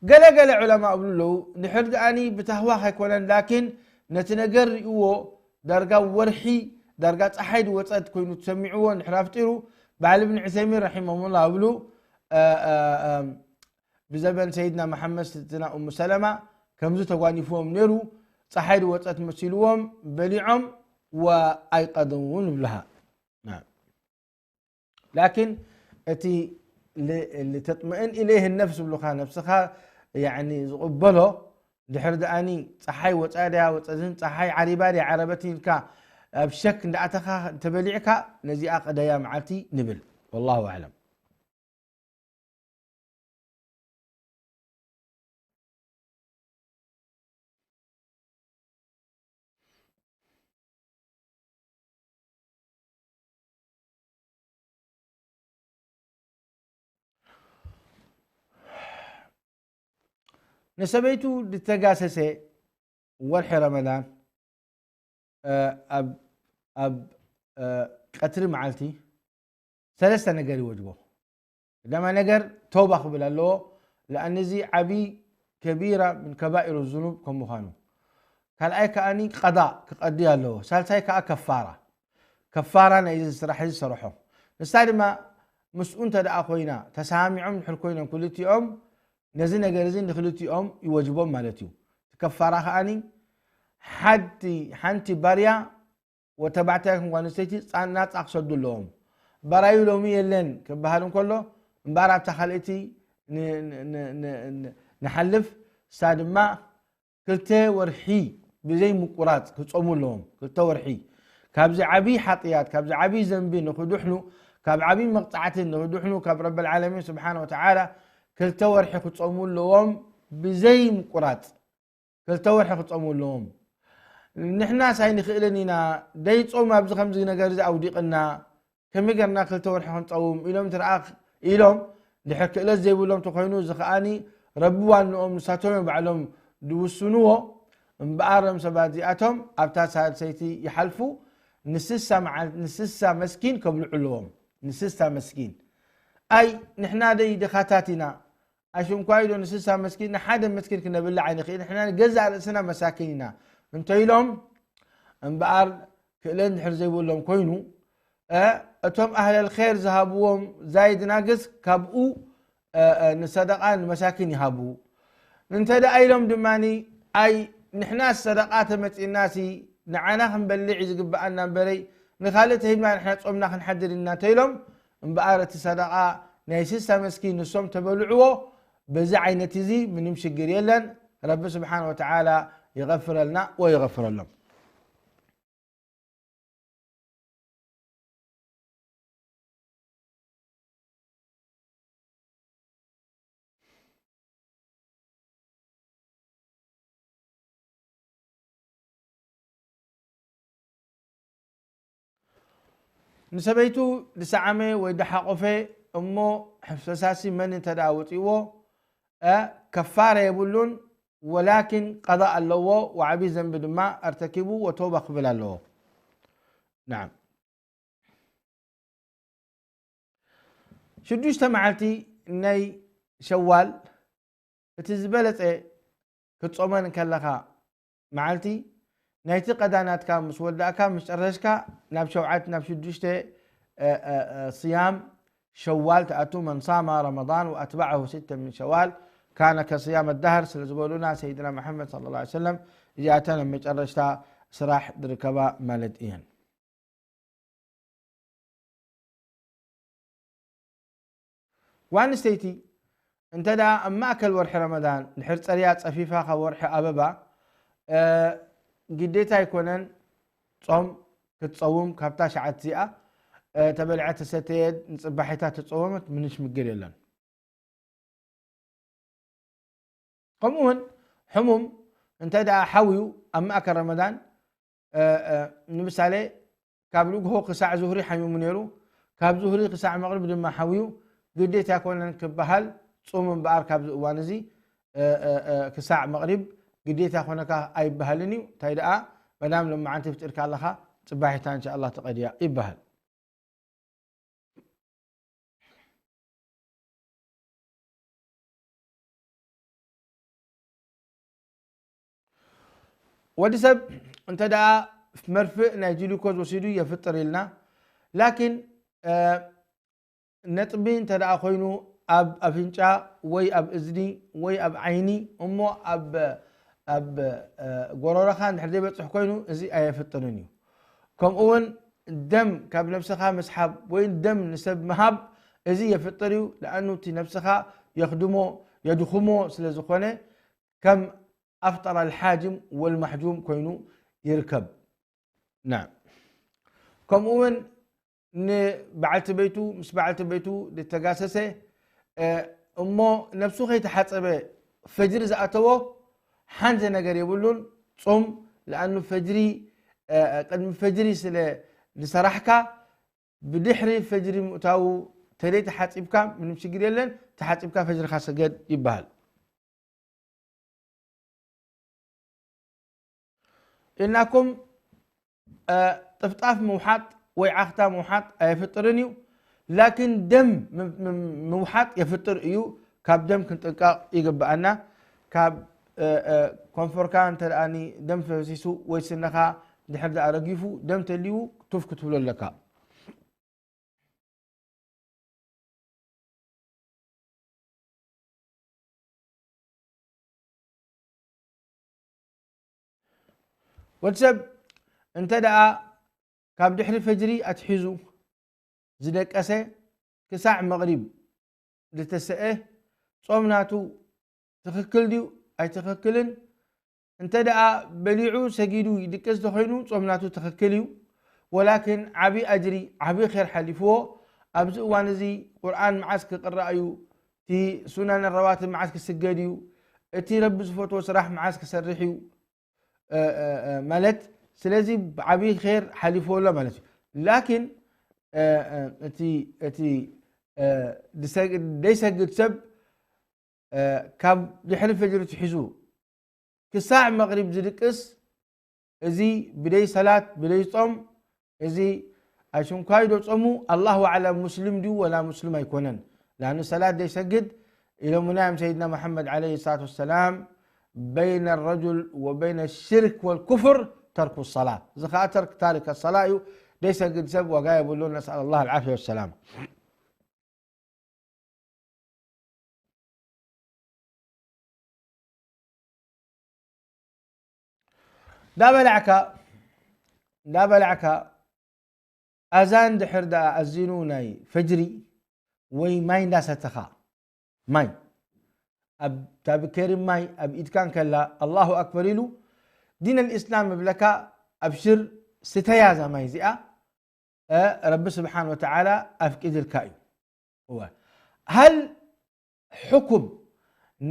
ገለ ገለ ዑለማ እብሉ ኣለዉ፣ ድሕር ደኣኒ ብታህዋኽ ኣይኮነን፣ ላኪን ነቲ ነገር ሪእዎ፣ ዳርጋ ወርሒ፣ ዳርጋ ጸሓይ ዝወጸት ኮይኑ ተሰሚዕዎ እንድሕር ኣፍጢሩ፣ በዓል እብን ዑሰይሚን ረሒመሁላህ እብሉ፣ እ፣ እ፣ እ፣ ብዘበን ሰይድና መሓመድ ስትትና ኡሙ ሰለማ ከምዚ ተጓኒፍዎም ነይሩ፣ ጸሓይ ዝወጸት መሲልዎም በሊዖም ወኣይቀደውን ይብልሃ። ናም። ላኪን እቲ ል-፣ ልተጥመእን ኢለይህ ነፍስ ዝብሉኻ ነፍስኻ ያዕኒ ዝቕበሎ፣ ድሕር ደኣኒ ጸሓይ ወጻ ድያ ወጸትን ጸሓይ ዓሪባ ድያ ዓረበትን ኢልካ ኣብ ሸክ እንዳኣተኻ እንተበሊዕካ ነዚኣ ቅደያ መዓልቲ ንብል። ወላሁ ኣዕለም። ንሰበይቱ ዝተጋሰሰ ወርሒ ረመዳን፣ እ፣ ኣብ፣ ኣብ፣ እ፣ ቀትሪ መዓልቲ ሰለስተ ነገር ይወጅቦ። ቀዳማይ ነገር ተውባ ክብል ኣለዎ። ለኣን እዚ ዓቢ ከቢራ ምን ከባኢር ዙኑብ ከም ምዃኑ። ካልኣይ ከኣኒ ቀዳእ ክቐዲ ኣለዎ። ሳልሳይ ከኣ ከፋራ። ከፋራ ናይዚ ስራሕ እዚ ዝሰርሖ። ንሳ ድማ ምስኡ እንተ ደኣ ኮይና፣ ተሰማሚዖም ድሕር ኮይኖም ክልቲኦም፣ ነዚ ነገር እዚ ንክልቲኦም ይወጅቦም ማለት እዩ። እቲ ከፋራ ከኣኒ ሓንቲ፣ ሓንቲ ባርያ ወተባዕታይ ይኹን ጓል ኣንስተይቲ ጻ-፣ ናጻ ክሰዱ ኣለዎም። በራዩ ሎሚ የለን ክበሃል እንከሎ፣ እምበኣር ኣብታ ካልኣይቲ ን-፣ ን-፣ ን-፣ ን-፣ ን-፣ ንሓልፍ፣ እሳ ድማ ክልተ ወርሒ ብዘይ ምቁራጽ ክጾሙ ኣለዎም። ክልተ ወርሒ። ካብዚ ዓቢ ሓጥያት፣ ካብዚ ዓቢ ዘንቢ ንክድሕኑ፣ ካብ ዓቢ መቕጻዕቲ ንክድሕኑ፣ ካብ ረብል ዓለሚን ስብሓነ ወተዓላ ክልተ ወርሒ ክጾሙ ኣለዎም ብዘይ ምቁራጽ። ክልተ ወርሒ ክጸሙ ኣለዎም። ንሕናስ ኣይንኽእልን ኢና፣ ደይ ጾም ኣብዚ ከምዚ ነገር እዚ ኣውዲቕና፣ ከመይ ገርና ክልተ ወርሒ ክንጸውም ኢሎም ትረኣ ኢሎም፣ ድሕር ክእለት ዘይብሎም ተኾይኑ፣ እዚ ከኣኒ ረቢ ዋንኦም ንሳቶም እዮም ባዕሎም ዝውስንዎ። እምበኣር፣ እዞም ሰባት እዚኣቶም ኣብታ ሳልሰይቲ ይሓልፉ፣ ንስሳ መዓል-፣ ንስሳ መስኪን ከብልዑ ኣለዎም። ንስሳ መስኪን። ኣይ፣ ንሕና ደይ ድኻታት ኢና፣ ኣሽንኳይ ዶ ንስሳ መስኪን ንሓደ መስኪን ክነብልዕ ኣይንኽእል፣ ንሕና ንገዛእ ርእስና መሳኪን ኢና እንተ ኢሎም፣ እምበኣር ክእለት እንድሕር ዘይብሎም ኮይኑ፣ እ፣ እቶም ኣህለል ኸይር ዝሃብዎም ዛይድ ናግስ ካብኡ፣ እ፣ እ፣ ንሰደቓ ንመሳኪን ይሃቡ። እንተ ደኣ ኢሎም ድማኒ፣ ኣይ ንሕና ሰደቓ ተመጺእናሲ ንዓና ክንበልዕ እዩ ዝግብኣና እምበረይ፣ ንኻልእ ተሂብና ንሕና ጾምና ክንሓድር ኢና እንተኢሎም፣ እምበኣር እቲ ሰደቓ ናይ ስሳ መስኪን ንሶም ተበልዕዎ። በዚ ዓይነት እዚ ምንም ሽግር የለን። ረቢ ስብሓን ወተዓላ ይغፍረልና ወይغፍረሎም። ንሰበይቱ ዝሰዓመ ወይ ዝሓቆፈ እሞ ፈሳሲ መን እንተ ደኣ ወጺእዎ፣ እ፣ ከፋረ የብሉን፣ ወላኪን ቀዳእ ኣለዎ፣ ወዓቢ ዘንቢ ድማ ኣርተኪቡ ወተውባ ክብል ኣለዎ። ናዓም። ሽዱሽተ መዓልቲ ናይ ሸዋል እቲ ዝበለጸ ክትጾመን ከለኻ መዓልቲ ናይቲ ቀዳ ናትካ ምስ ወዳእካ፣ ምስ ጨረስካ፣ ናብ ሸውዓት፣ ናብ ሽዱሽተ፣ እ፣ እ፣ እ፣ صيام ሸዋል ትኣቱ። من صام رمضان وأتبعه ستة من شوال كان كصيام الدهر ስለ ዝበሉና ሰይድና መሓመድ صلى الله عليه وسلم፣ እዚኣተን ኣብ መጨረሽታ ስራሕ ዝርከባ ማለት እየን። ጓል ኣንስተይቲ እንተ ደኣ ኣብ ማእከል ወርሒ ረመዳን ድሕር ጸርያ ጸፊፋ ካብ ወርሒ ኣበባ፣ እ፣ ግዴታ ኣይኮነን ጾም ክትጸውም። ካብታ ሸዓት እዚኣ፣ እ፣ ተበልዐ ተሰተየ ንጽባሒታ ተጸወመት ምንም ሽግር የለን። ከምኡ እውን ሕሙም እንተ ደኣ ሓውዩ ኣብ ማእከል ረመዳን፣ እ፣ እ፣ ንምሳሌ ካብ ንግሆ ክሳዕ ዙህሪ ሓሚሙ ነይሩ፣ ካብ ዙህሪ ክሳዕ መቕሪብ ድማ ሓውዩ፣ ግዴታ ኣይኮነን ክበሃል። ጹም እምበኣር ካብዚ እዋን እዚ፣ እ፣ እ፣ እ፣ ክሳዕ መቕሪብ ግዴታ ኮነካ ኣይበሃልን እዩ። እንታይ ደኣ መዳም ሎማዓንቲ ኣፍጢርካ ኣለኻ፣ ጽባሒታ እንሻ ኣላህ ተቐድያ ይበሃል። ወዲ ሰብ እንተ ደኣ መርፍእ ናይ ግሉኮዝ ወሲዱ የፍጥር ኢልና፣ ላኪን፣ እ፣ ነጥቢ እንተ ደኣ ኮይኑ ኣብ ኣፍንጫ ወይ ኣብ እዝኒ ወይ ኣብ ዓይኒ እሞ ኣብ፣ ኣብ፣ እ፣ ጎረሮኻ እንድሕር ዘይበጽሕ ኮይኑ እዚ ኣየፍጥርን እዩ። ከምኡ እውን ደም ካብ ነብስኻ ምስሓብ ወይ ደም ንሰብ ምሃብ እዚ የፍጥር እዩ። ለኣኑ እቲ ነብስኻ የኽድሞ፣ የድኽሞ ስለ ዝኾነ ከም ኣፍጠረ ኣልሓጅም ወልማሕጁም ኮይኑ ይርከብ። ናም። ከምኡ እውን ንበዓልቲ ቤቱ፣ ምስ በዓልቲ ቤቱ ዝተጋሰሰ፣ እ፣ እሞ ነብሱ ከይተሓጸበ ፈጅሪ ዝኣተዎ ሓንዘ ነገር የብሉን። ጾም፣ ለኣኑ ፈጅሪ፣ እ፣ ቅድሚ ፈጅሪ ስለ ዝሰራሕካ፣ ብድሕሪ ፈጅሪ ምእታዉ ተለይ ተሓጺብካ ምንም ሽግር የለን፣ ተሓጺብካ ፈጅርኻ ሰገድ ይበሃል። ኢልናኩም፣ እ፣ ጥፍጣፍ ምውሓጥ ወይ ዓኽታ ምውሓጥ ኣየፍጥርን እዩ። ላኪን ደም ም-፣ ም-፣ ምውሓጥ የፍጥር እዩ። ካብ ደም ክንጥንቀቕ ይግብኣና። ካብ፣ እ፣ እ፣ ኮንፈርካ እንተ ደኣኒ ደም ፈሲሱ ወይ ስነኻ ድሕር ደኣ ረጊፉ ደም ተልዩ ቱፍ ክትብሎ ኣለካ። ወዲ ሰብ እንተ ደኣ ካብ ድሕሪ ፈጅሪ ኣትሒዙ ዝደቀሰ ክሳዕ መቕሪብ ዝተሰአ ጾም ናቱ ትኽክል ድዩ ኣይትኽክልን? እንተ ደኣ በሊዑ ሰጊዱ ይድቅስ ተኾይኑ ጾም ናቱ ትኽክል እዩ። ወላኪን ዓቢ ኣጅሪ፣ ዓቢ ኼር ሓሊፍዎ። ኣብዚ እዋን እዚ ቁርኣን መዓስ ክቕራእ እዩ? እቲ ሱናን ረዋትብ መዓስ ክስገድ እዩ? እቲ ረቢ ዝፈትዎ ስራሕ መዓስ ክሰርሕ እዩ? እ፣ እ፣ እ፣ ማለት፣ ስለዚ ብዓቢ ኼር ሓሊፍዎ ኣሎ ማለት እዩ። ላኪን፣ እ፣ እ፣ እቲ፣ እቲ፣ እ፣ ዝሰግ-፣ ዘይሰግድ ሰብ፣ እ፣ ካብ ድሕሪ ፈጅሪ ትሒዙ ክሳዕ መቕሪብ ዝድቅስ፣ እዚ ብደይ ሰላት፣ ብደይ ጾም፣ እዚ ኣሽንኳይ ዶ ጾሙ፣ ኣላሁ ኣዕለም፣ ሙስሊም ድዩ ወላ ሙስሊም ኣይኮነን። ላኑ ሰላት ደይሰግድ ኢሎምና እዮም ሰይድና መሐመድ ዓለይሂ ሰላቱ ወሰላም፣ በይነ ረጁል ወበይነ ሽርክ ወልኩፍር ተርኩ ሰላ። እዚ ኸዓ ተርክ ታሪክ ሰላ እዩ። ደይሰግድ ሰብ ዋጋ የብሉን። ነስኣል ኣላህ ኣልዓፍያ ወሰላም። እንዳበላዕካ እንዳበላዕካ ኣዛን ድሕር ደኣ ኣዚኑ ናይ ፈጅሪ ወይ ማይ እንዳሰተኻ ማይ ኣብ ታብኬሪ ማይ ኣብ ኢድካ እንከላ ኣላሁ ኣክበር ኢሉ ዲን ኣልእስላም እብለካ ኣብሽር ስተያ እዛ ማይ እዚኣ ረቢ ስብሓን ወተዓላ ኣፍቂድልካ እዩ። እወ። ሃል ሕኩም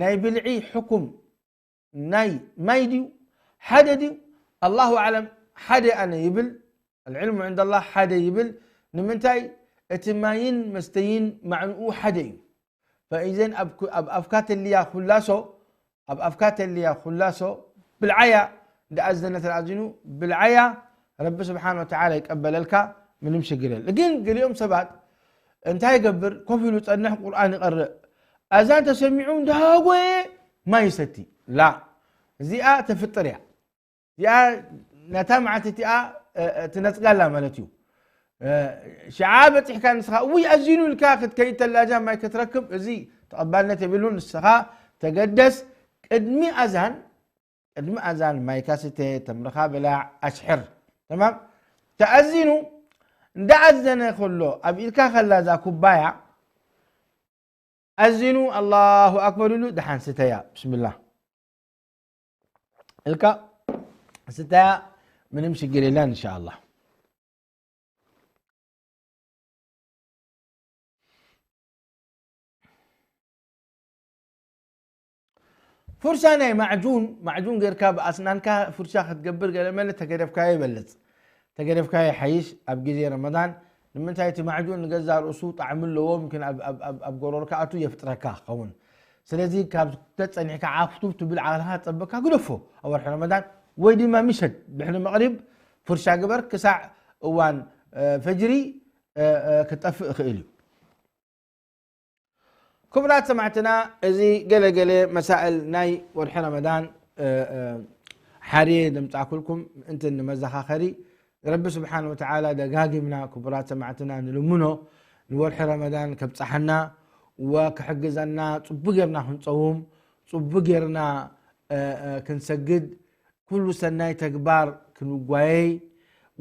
ናይ ብልዒ ሕኩም ናይ ማይ ድዩ ሓደ ድዩ ኣላሁ ኣዕለም። ሓደ ኣነ ይብል ኣልዕልሙ ዕንደ ላህ ሓደ ይብል። ንምንታይ እቲ ማይን መስተይን ማዕንኡ ሓደ እዩ። ፈኢዘን ኣብ ኣፍካ ተልያ ኩላሶ ኣብ ኣፍካ ተልያ ኩላሶ ብልዓያ ደኣዘነ ተኣዚኑ ብልዓያ ረቢ ስብሓን ወተዓላ ይቀበለልካ። ምንም ሽግር የለ። ግን ገሊኦም ሰባት እንታይ ይገብር? ኮፍ ኢሉ ጸንሕ ቁርኣን ይቐርእ ኣዛን ተሰሚዑ እንዳጎየ ማይ ይሰቲ። ላ እዚኣ ተፍጥር እያ። እዚኣ ነታ መዓልቲ እቲኣ ትነጽጋላ ማለት እዩ። ሽዓ በጺሕካ ንስኻ ውይ ኣዚኑ ኢልካ ክትከይድ ተላጃ ማይ ክትረክብ እዚ ተቐባልነት የብሉን። ንስኻ ተገደስ ቅድሚ ኣዛን ቅድሚ ኣዛን ማይካ ስተ ተምርኻ ብላዕ ኣሽሕር። ተማም ተኣዚኑ እንዳኣዘነ ከሎ ኣብ ኢድካ ከላ እዛ ኩባያ ኣዚኑ ኣላሁ ኣክበር ኢሉ ደሓን ስተያ ብስምላህ እልካ ስተያ ምንም ሽግር የለን እንሻኣላህ። ፉርሻ ናይ ማዕጁን ማዕጁን ጌርካ ብኣስናንካ ፉርሻ ክትገብር ገለመለ ተገደፍካዮ ይበልፅ። ተገደፍካዮ ይሓይሽ ኣብ ግዜ ረመዳን። ንምንታይ እቲ ማዕጁን ንገዛ ርእሱ ጣዕሚ ኣለዎ ምክን ኣብ ጎረርካ ኣቱ የፍጥረካ ክኸውን። ስለዚ ካብ ተፀኒሕካ ዓፍቱ ትብል ዓቕልካ ፀበካ ግደፎ ኣብ ወርሒ ረመዳን። ወይ ድማ ምሸት ድሕሪ መቕሪብ ፉርሻ ግበር ክሳዕ እዋን ፈጅሪ ክጠፍእ ይኽእል እዩ። ክቡራት ሰማዕትና እዚ ገለገለ መሳእል ናይ ወርሒ ረመዳን ሓርየ ደምፃእኩልኩም ምእንቲ ንመዘኻኸሪ ረቢ ስብሓን ወተዓላ ደጋጊምና ክቡራት ሰማዕትና ንልምኖ ንወርሒ ረመዳን ከብፀሓና ወክሕግዘና ፅቡ ጌርና ክንፀውም ፅቡ ጌርና ክንሰግድ ኩሉ ሰናይ ተግባር ክንጓየይ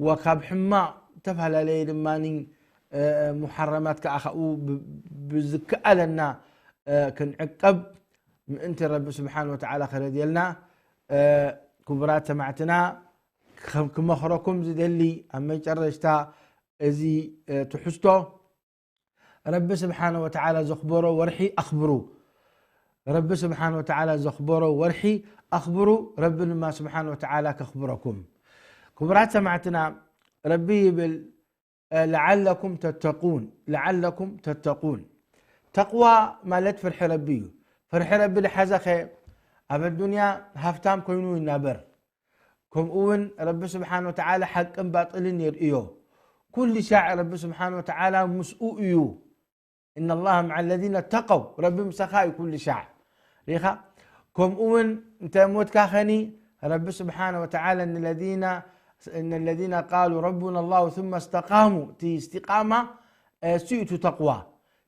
ወካብ ሕማቕ ዝተፈላለየ ድማ ሙሓረማት ከዓ ካብኡ ብዝከኣለና ክንዕቀብ ምእንቲ ረቢ ስብሓን ወተዓላ ክረድየልና። ክቡራት ሰማዕትና ክመኽረኩም ዝደሊ ኣብ መጨረሽታ እዚ ትሕዝቶ ረቢ ስብሓነ ወተዓላ ዘኽበሮ ወርሒ ኣኽብሩ። ረቢ ስብሓነ ወተዓላ ዘኽበሮ ወርሒ ኣኽብሩ። ረቢ ድማ ስብሓነ ወተዓላ ከኽብረኩም። ክቡራት ሰማዕትና ረቢ ይብል ለዓለኩም ተተቁን ለዓለኩም ተተቁን። ተቕዋ ማለት ፍርሒ ረቢ እዩ። ፍርሒ ረቢ ዝሓዘኸ ኣብ ኣዱንያ ሃፍታም ኮይኑ ይናበር። ከምኡ እውን ረቢ ስብሓን ወተዓላ ሓቅን ባጥልን የርእዮ። ኩሉ ሻዕ ረቢ ስብሓን ወተዓላ ምስኡ እዩ። إن الله مع الذين اتقوا ረቢ ምሳኻ እዩ ኩሉ ሻዕ ሪኻ። ከምኡ እውን እንተ ሞትካ ኸኒ ረቢ ስብሓን ወተዓላ እነ ለዚነ ቃሉ ረቡና ላሁ ثم استقاموا እቲ እስቲቃማ እሱ እዩ እቲ ተቕዋ።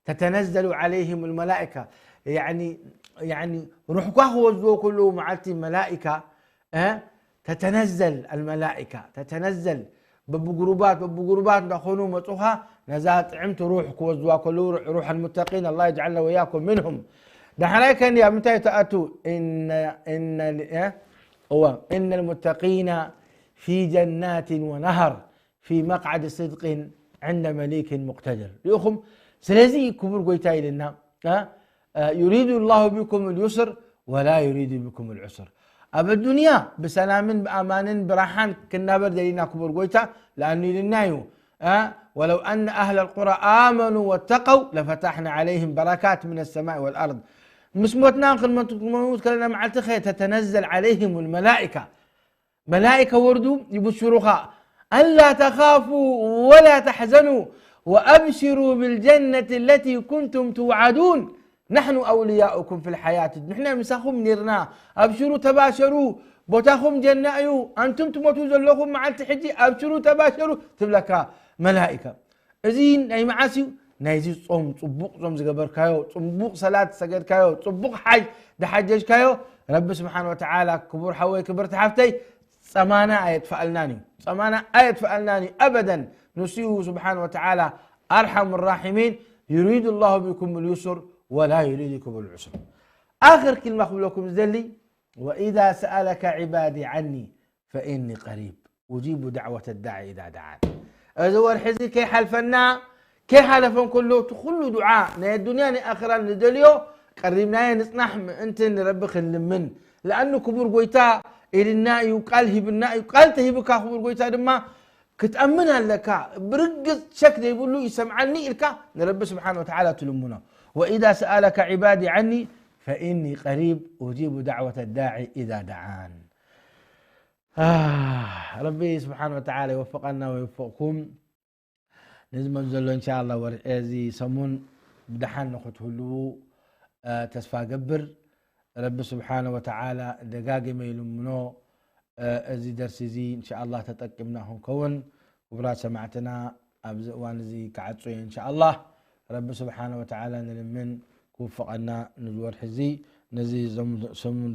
ተተነዘሉ ዓለይህም ልመላእካ ሩሕኳ ክወዝዎ ከለዉ መዓልቲ መላእካ ተተነዘል ኣልመላእካ ተተነዘል በብጉሩባት በብጉሩባት እንዳኾኑ መፁኻ ነዛ ጥዕምቲ ሩሕ ክወዝዋ ከለዉ ሩሕ ልሙተቂን ኣላ የጅዓልና ወያኩም ምንሁም። ዳሕራይ ከኒ ኣብ ምንታይ ተኣቱ እነ ልሙተቂና ፊ ጀናት ወነሃር ፊ መቅዓድ ስድቅን ዕንደ መሊክን ሙቅተድር። ሪእኹም? ስለዚ ክቡር ጎይታ ኢልና ዩሪዱ ላሁ ቢኩም ልዩስር ወላ ዩሪዱ ቢኩም ልዑስር። ኣብ ኣዱንያ ብሰላምን ብኣማንን ብራሓን ክናበር ደሊና ክቡር ጎይታ ለኣኑ ኢልና እዩ። ወለው ኣነ ኣህለ ልቁራ ኣመኑ ወተቀው ለፈታሕና ዓለይህም በረካት ምን ሰማይ ወልኣርድ። ምስ ሞትና ክንመት ከለና መዓልቲ ኸ ተተነዘል ዓለይህም ልመላኢካ መላእከ ወርዱ ይብሽሩኻ ኣላ ተኻፉ ወላ ተሕዘኑ ወኣብሽሩ ብልጀነት ለቲ ኩንቱም ትውዓዱን ናሕኑ ኣውልያኡኩም ፊ ልሓያት ንሕና ምሳኹም ኔርና ኣብሽሩ ተባሸሩ ቦታኹም ጀና እዩ ኣንቱም ትሞቱ ዘለኹም መዓልቲ ሕጂ ኣብሽሩ ተባሸሩ ትብለካ መላእከ። እዚ ናይ መዓስ እዩ? ናይዚ ጾም ጽቡቕ ጾም ዝገበርካዮ፣ ጽቡቕ ሰላት ዝሰገድካዮ፣ ጽቡቕ ሓጅ ዝሓጀጅካዮ ረቢ ስብሓን ወተዓላ ክቡር ሓወይ ክብርቲ ሓፍተይ ጸማና ኣየጥፋኣልናን እዩ። ጸማና ኣየጥፋኣልናን እዩ ኣበደን። ንሱ እዩ ስብሓን ወተዓላ ኣርሓሙ ራሒሚን። يريد الله بكم اليسر ولا يريد بكم العسر. ኣኽር ክልማ ክብለኩም ዝደሊ وإذا سألك عبادي عني فإني قريب أجيب دعوة الداع إذا دعان። እዚ ወርሒ እዚ ከይሓልፈና ከይሓለፈን ከሎ እቲ ኩሉ ዱዓ ናይ ኣዱንያ ናይ ኣኽራ ንደልዮ ቀሪብናዮ ንጽናሕ ምእንቲ ንረቢ ክንልምን። ለኣኑ ክቡር ጎይታ ኢልና እዩ፣ ቃል ሂብና እዩ። ቃል ተሂብካ ክቡር ጎይታ ድማ ክትኣምን ኣለካ። ብርግጽ ሸክ ዘይብሉ ይሰምዓኒ ኢልካ ንረቢ ስብሓን ወተዓላ ትልምኖ። وإذا سألك عبادي عني فإني قريب أجيب دعوة الداع إذا دعان. ረቢ ስብሓን ወተዓላ ይወፍቐና ወይወፍቕኩም። ነዚ መን ዘሎ እንሻላ ወር እዚ ሰሙን ብደሓን ንክትህልዉ ተስፋ ገብር። ረቢ ስብሓን ወተዓላ ደጋግመ ይልምኖ። እዚ ደርሲ እዚ እንሻላ ተጠቂምና ክንከውን ክቡራት ሰማዕትና ኣብዚ እዋን እዚ ክዓጹ እየ እንሻላ። ረቢ ስብሓን ወተዓላ ንልምን ክውፍቐና ንዝወርሒ እዚ ነዚ ሰሙን